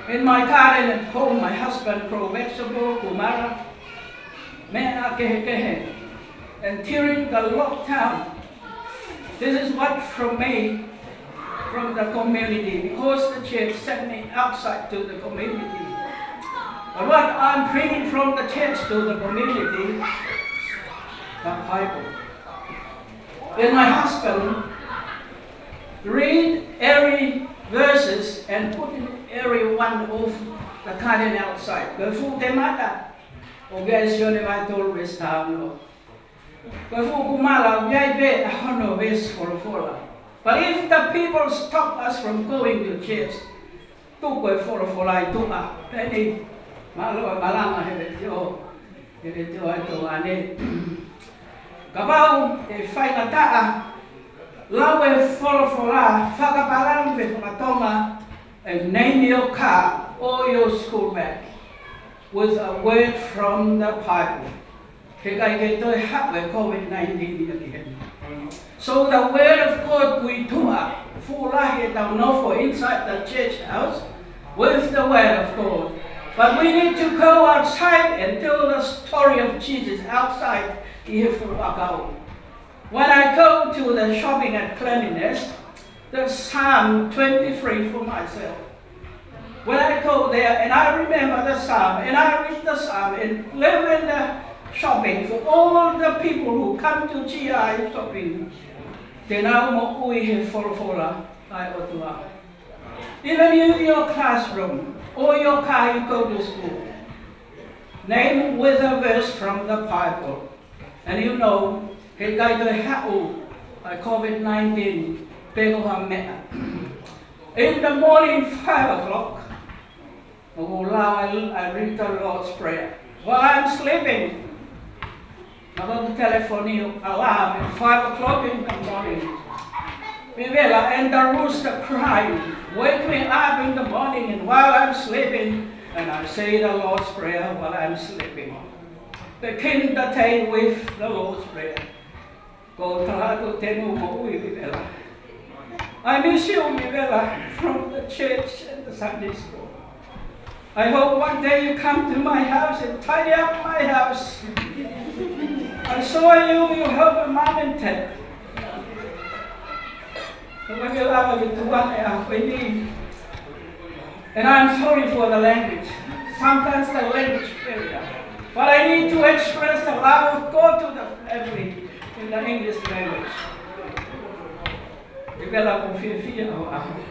In my garden at home, my husband grow vegetable, kumara, meʻa kehekehe. And during the lockdown, this is what from me, from the community, because the church sent me outside to the community. But what I'm bringing from the church to the community, the Bible. Then my husband read every verses and put in every one of the garden outside. Ko e fuʻu temata ʻoku ʻi ai e Sione vahe tolu veesi taha ono. Ko e fuʻu kumala ʻoku ʻi ai pē ʻa hono veesi folofola. But if the people stop us from going to church, tuku e folofola ʻi tuʻa. Pea ne mālō e malanga he letiō, he letiō ʻa e Tonga ni. Kapau ʻe faingataʻa, lau e folofola, fakapālangi pe fakatonga, and name your car or your school bag with a word from the Bible. He ʻikai ke toe haʻu e COVID nineteen ia ki heni. So the word of God ʻoku ʻi tuʻa, fuʻu lahi ʻetau nofo inside the church house with the word of God. But we need to go outside and tell the story of Jesus outside ʻi he fuʻu ʻakau. When I go to the shopping at Cleanliness, the Psalm twenty-three for myself. When I go there and I remember the Psalm and I read the Psalm and live in the shopping for all the people who come to G I shopping, then I will moʻui he folofola ʻa e ʻOtua. Even in your classroom or your car you go to school, name with a verse from the Bible. And you know, he ʻikai toe haʻu ʻa e COVID nineteen pe ko ha meʻa. In the morning, five o'clock, ʻoku ou lau, I, I read the Lord's Prayer while I'm sleeping. Naʻa ko e telephone alarm at five o'clock in the morning. Vivela, and the rooster crying, wake me up in the morning and while I'm sleeping, and I say the Lord's Prayer while I'm sleeping. Begin the day with the Lord's Prayer. Ko talato tenu moʻui Vivela. I miss you, Vivela, from the church and the Sunday school. I hope one day you come to my house and tidy up my house. I saw you, you help mom and dad. Ko e lava ke tuʻu ʻa e ʻaho ni. And I'm sorry for the language. Sometimes the language barrier. But I need to express the love of God to the family in the English language. Vivela, ʻoku ou fiefia ʻaupito.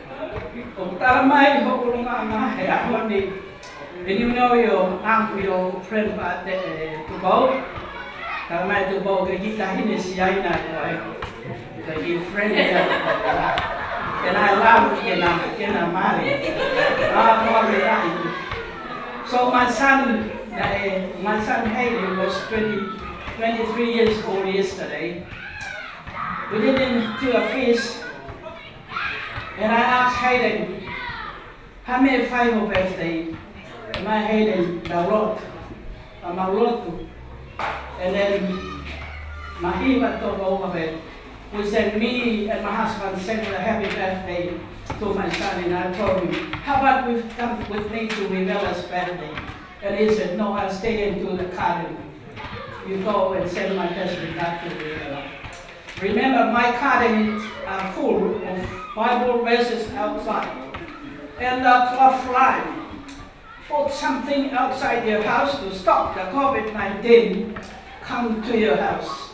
ʻOku tala mai hoʻo ʻulungaanga he ʻaho ni. And you know your uncle, your friend, but, uh, Tupou. Tala mai Tupou ko e kiʻi taʻahine Siaina ko ē. Ko e kiʻi friend ia. And I love kena, kena mali. Ah, ko e kiʻi taʻahine. So my son, uh, my son Haley was twenty, twenty-three years old yesterday. We didn't do a feast. And I asked Hayden, "Hā e meʻa ʻe fai ho birthday?" And my Hayden, "Mau lotu." ʻA mau lotu. And then, mei he ʻaho ko ia, we sent, me and my husband sent a happy birthday to my son, and I told him, "How about we come with me to Rivella's birthday?" And he said, "No, I'll stay and do the garden. You go and send my best regard to Rivella." Remember, my garden is, uh, full of Bible verses outside. And the cloth line. Put something outside your house to stop the COVID nineteen come to your house.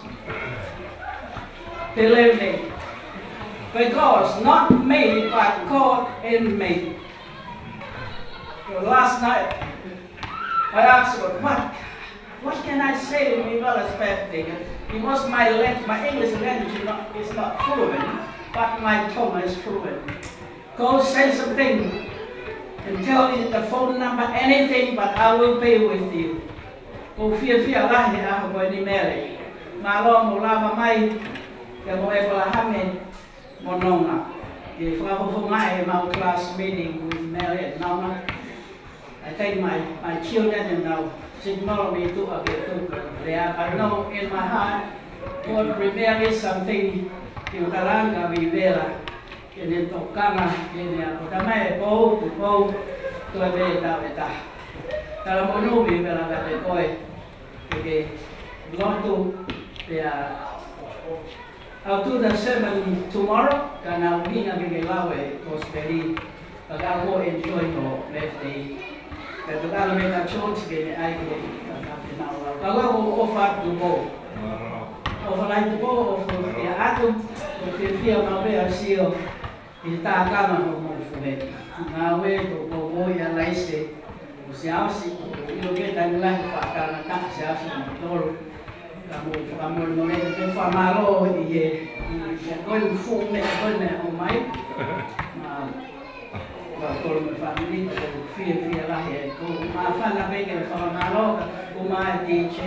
Believe me. Because not me, but God in me. So last night, I asked God, "What, what can I say in Rivella's birthday?" Because my lang-, my English language is not, is not fluent, but my Tonga is fluent. "Go say something and tell me the phone number, anything, but I will be with you." ʻOku ou fiefia lahi he ʻaho ko eni, Mele. Mālō hoʻomou lava mai, pea mo ʻEpalahame mo Nonga, ke fakafofongaʻi ʻemau class meeting with Mele and Nonga. I think my, my children and now signal me to a bit too. They are, I know in my heart, God, Rivella is something, you kalanga Rivella. Ke ne tokanga, ke ne ako. Tamai ʻe Pou, Tupou, toe pē tau ʻe taha. Talamonū Rivella kiate koe, ke ke lotu, pea I'll do the sermon tomorrow, ka naʻa ku ʻuhinga ke ke lau e kosipeli, ka ka ko enjoy ho birthday. Ka tokanga mai kia George ke ne ʻai ke, ka, ka ke nau lau. Ka ʻoku ou ʻofa atu Tupou. ʻOfa lahi Tupou, ʻofa ia atu, ʻoku ou fiefia maʻu pē ʻa e sio ʻi he tākanga hoʻomou fuhe. Ngāue ko, ko, ko ia laise, ʻo Siaosi, ʻilo ke taimi lahi faʻa kalanga taha Siaosi mo tolu. Ka mou fakamolemole, ke fakamālō ʻi he, ʻi he ko e fuʻu meʻa ko eni ʻomai. Mā, mā tolu mo e fāmili, ko e fiefia lahi ē. ʻOku ou māfana pē ke fakamālō, ka ʻoku ou mā e D J.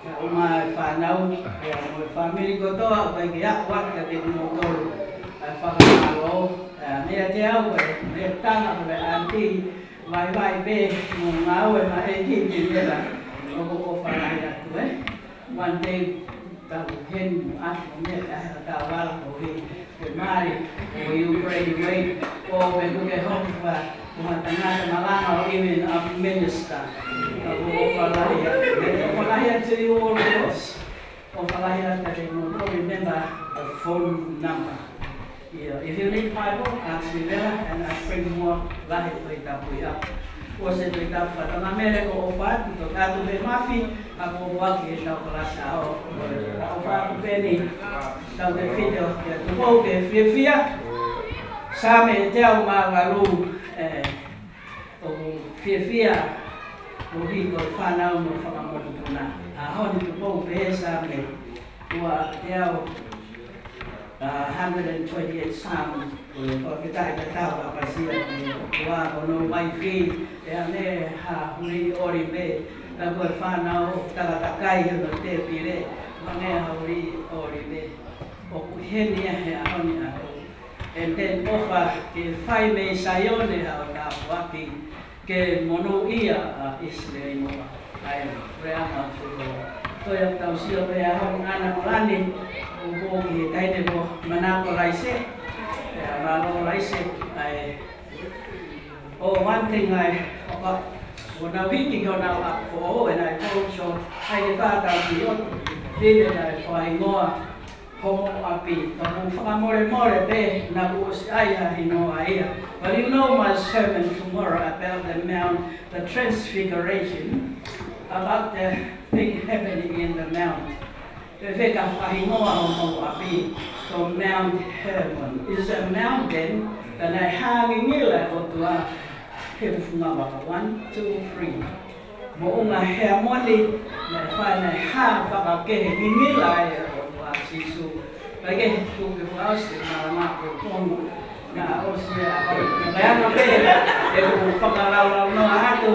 Ka ʻoku ou mā e fānau, ʻa ia mo e fāmili kotoa, ʻoku ʻikai ke aʻu atu kiate kimoutolu ʻa e fakamālō. ʻA ia, meiate au, ʻa e, mei he tanga, ʻa e aunty, vaivai pē, mo ngāue mai ki Rivella, ʻoku ou ʻofa lahi atu, ē. One day, tau heni mo ʻapi mo meʻa, ʻa e tau ala ko hi. Ke mali, or you graduate, or when you get home, uh, ʻo ha tangata malanga, or even a minister. Ka ʻoku ou ʻofa lahi atu, ʻoku ou ʻofa lahi atu to you all girls. ʻOfa lahi atu kiate kimoutolu, remember the phone number. Yeah, if you need Bible, ask Rivella, and I bring more lahi Tohi Tapu ia. ʻOsi e Tohi Tapu, ka tama Mele, ʻoku ou ʻofa atu, toki atu pē Mafi, ka ʻoku ou ʻoatu ʻetau kalasi ʻaho. ʻOfa atu pē eni, tautefito kia Tupou ke fiefia. Saame teau mā valu, ē, ʻoku fiefia, ʻoku hiko fānau mo fakamolopuna. ʻAho ni Tupou pehē Saame ua teau, uh, hundred and twenty-eight Psalm, ko e fakafetaʻi ka tau ʻapasia ki he ʻOtua, ko hono uaifi, ʻe ane ha huli ʻoli pē, ka ko e fānau takatakai hono tēpile, ʻo ane ha huli ʻoli pē. ʻOku heni ia he ʻaho ni ʻaho. And then ʻofa ke fai mei Saione haʻo tāpuaki, ke monūʻia ʻa ʻIsileli mo ʻa ʻIsileli. Ko e ʻaho ʻo e ʻaho. Ko ia tau sio pē ʻaho ni ʻAna Malani, ʻoku pō ki he taʻahine ko Manako Laise, ʻa ia mālō Laise, ʻa ia. Oh, one thing I, ʻoku, ʻoku nau hiki ki honau ʻapi foʻou, and I told George, ʻai ke fā tau ki ʻotu, ʻi he ʻai fakahingoa homou ʻapi, ka mou fakamolemole pē, naʻa ku ʻosi ʻai ha hingoa ia. But you know my sermon tomorrow about the mount, the transfiguration, about the thing happening in the mount. Pea fē ka fakahingoa homou ʻapi, ko Mount Hermon. Is a mountain, ka naʻe hā ngingila e ʻOtua he funga vaka. One, two, three. Moʻunga Heamoni, naʻe fai, naʻe hā fakakehe ngingila ai e ʻOtua ʻa Sīsū. Kae kehe, tuku ke fakaʻosi e malanga ko Tonga. Naʻa ʻosi ia, naʻe anga pē ʻeku fakalaulaunoa atu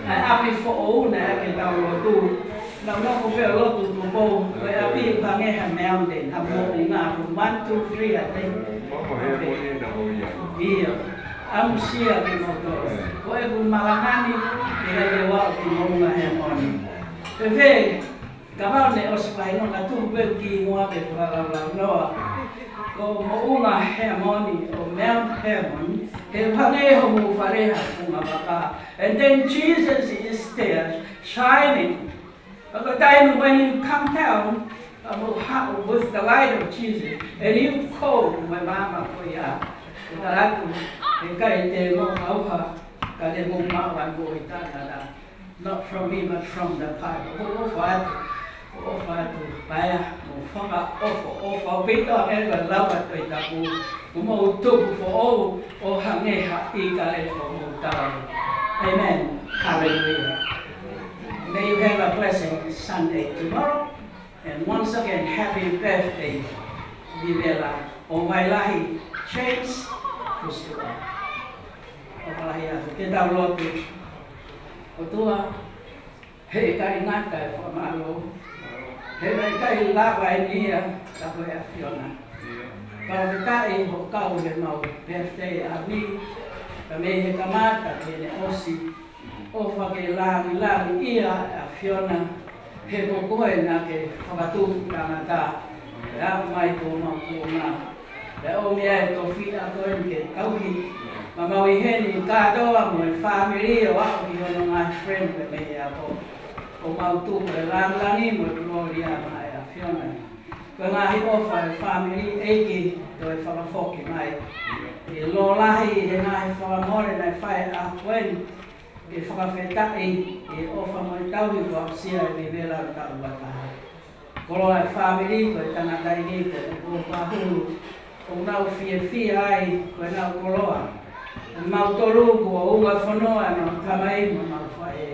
ʻa e ʻapi foʻou naʻe ʻai ke tau lotu. Naʻa nau ko pē lotu Tupou, ko e ʻapi ʻoku hangē ha mountain, ha moʻunga, from one, two, three, I think. ʻIo, ʻamusia kimoutolu. Ko ʻeku malanga ni, ʻikai ke u aʻu ki Moʻunga Hemoni. Pea kapau naʻe ʻosi fai no ka tuku pē ki muʻa pē fakalaulaunoa. Ko Moʻunga Hemoni, ʻo Mount Hermon, ʻoku hangē hoʻomou fale ha funga vaka. And then Jesus is there shining. But the time when you come down, uh, mo haʻu with the light of Jesus, and you call mo e maama ko ia, ʻoku talaatu, ʻikai te mo ʻauha, ka te mo maʻu ʻa e moʻui taʻengata. Not from me, but from the Father. ʻOku ou ʻofa atu, ʻoku ou ʻofa atu, paea, mo fakaʻofoʻofa ʻaupito ange ko e lau ʻa e Tohi Tapu, ʻoku mou tupu foʻou, ʻo hangē ha ʻīkale ʻo mou tau. Amen. Hallelujah. May you have a blessed Sunday tomorrow. And once again, happy birthday, Vivela ʻo Vailahi James Kusua. ʻOfa lahi atu, ke tau lotu. ʻOtua, heʻikai ngata e fakamālō. Heʻikai lava eni ia, ka ko e ʻAfiona. Fakafetaʻi hoʻo kau he mau birthday ʻaho ni, ka mei he kamata ki heʻene ʻosi. ʻOfa ke lāngilangiʻia e ʻAfiona, he ko koe naʻa ke fakatupu tangata, pea aʻu mai ki homau kuonga. Pea ʻomi ʻa e tofiʻa ko eni ke tauhi, maʻa mau ʻi heni kātoa mo e fāmili ʻo aʻu ki hono ngaahi friend pē mei he ako. ʻOku mau tuku e lāngilangi mo e kolōlia maʻa e ʻAfiona. Ko e ngaahi ʻofa e fāmili ʻEiki toe fakafoki mai. ʻI he lōlahi he ngaahi fakamole naʻe fai ʻaho ko eni. Ke fakafetaʻi ʻi he ʻofa mo e tauhi kuo aʻusia ʻe Vivela ʻo taʻu ua taha. Koloa e fāmili ko e tangataʻeiki ko e ko pahulu. ʻOku nau fiefia ai ko ʻenau koloa. Mautolu kuo ua fonua ʻenau tamai mo ʻenau faʻē.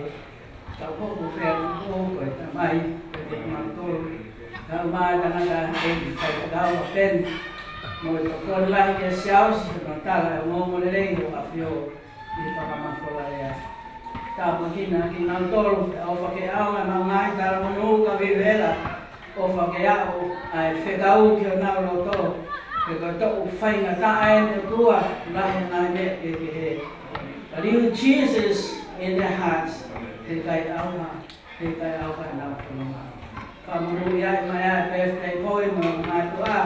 Tau hoko pē ʻa Tupou ko e tamai, ko e mautolu. Kau mai tangataʻeiki faifekau ʻa Peni. Mo e tokoni lahi kia Siaosi, mo tala e ongoongo lelei ʻo ʻAfio. ʻI he fakamafola ia. Tāpuekina kinautolu, pea ʻofa ke ʻaonga ʻenau ngaahi talamonū kia Vivela. ʻOfa ke aʻu ʻa e fekau ki honau loto. He ko e toʻu faingataʻa eni ʻOtua, lahi e ngaahi meʻa kehekehe. But you, Jesus, in their hearts, heʻikai ʻauha. Heʻikai ʻauha ʻenau fononga. Fakamonūʻia mai ʻa e birthday boy mo e mātuʻa.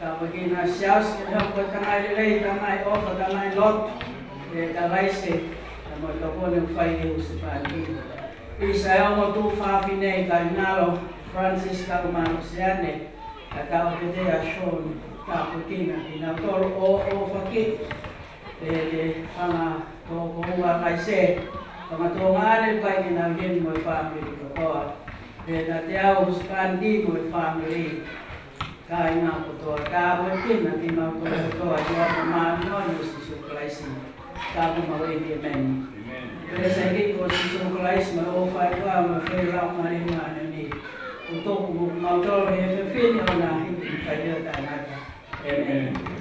Tāpuekina Siaosi ke hoko ko e tamai lelei, tamai ʻofa, tamai lotu. ʻE Kalaisi, mo e tokoni ʻoku fai ʻi he husepāniti. ʻIsa e ongo tuofāfine, Kainalo Francis Kaumalo Siane. Ka tau pete ʻa Sean, tāpuekina kinautolu ʻo ʻofa ki. ʻE ke fanga tō ko ua kai se, fanga tō ngane kai ke nau heni mo e fāmili kotoa. ʻE ka te au husepāniti mo e fāmili. Kāinga kotoa tāpuekina kimoutolu kotoa ʻi he huafa māʻoniʻoni ʻo Sīsū Kalaisi. Ka ko mau ʻEiki, ʻēmeni. Pea ʻe ʻEiki ko Sīsū Kalaisi mo e ʻofa ʻa e ʻOtua mo e feohi ʻa e Laumālie Māʻoniʻoni. ʻO tuku mo kimautolu he efiafi ni ʻo na hiki ki he fai ʻo taʻengata. ʻĒmeni.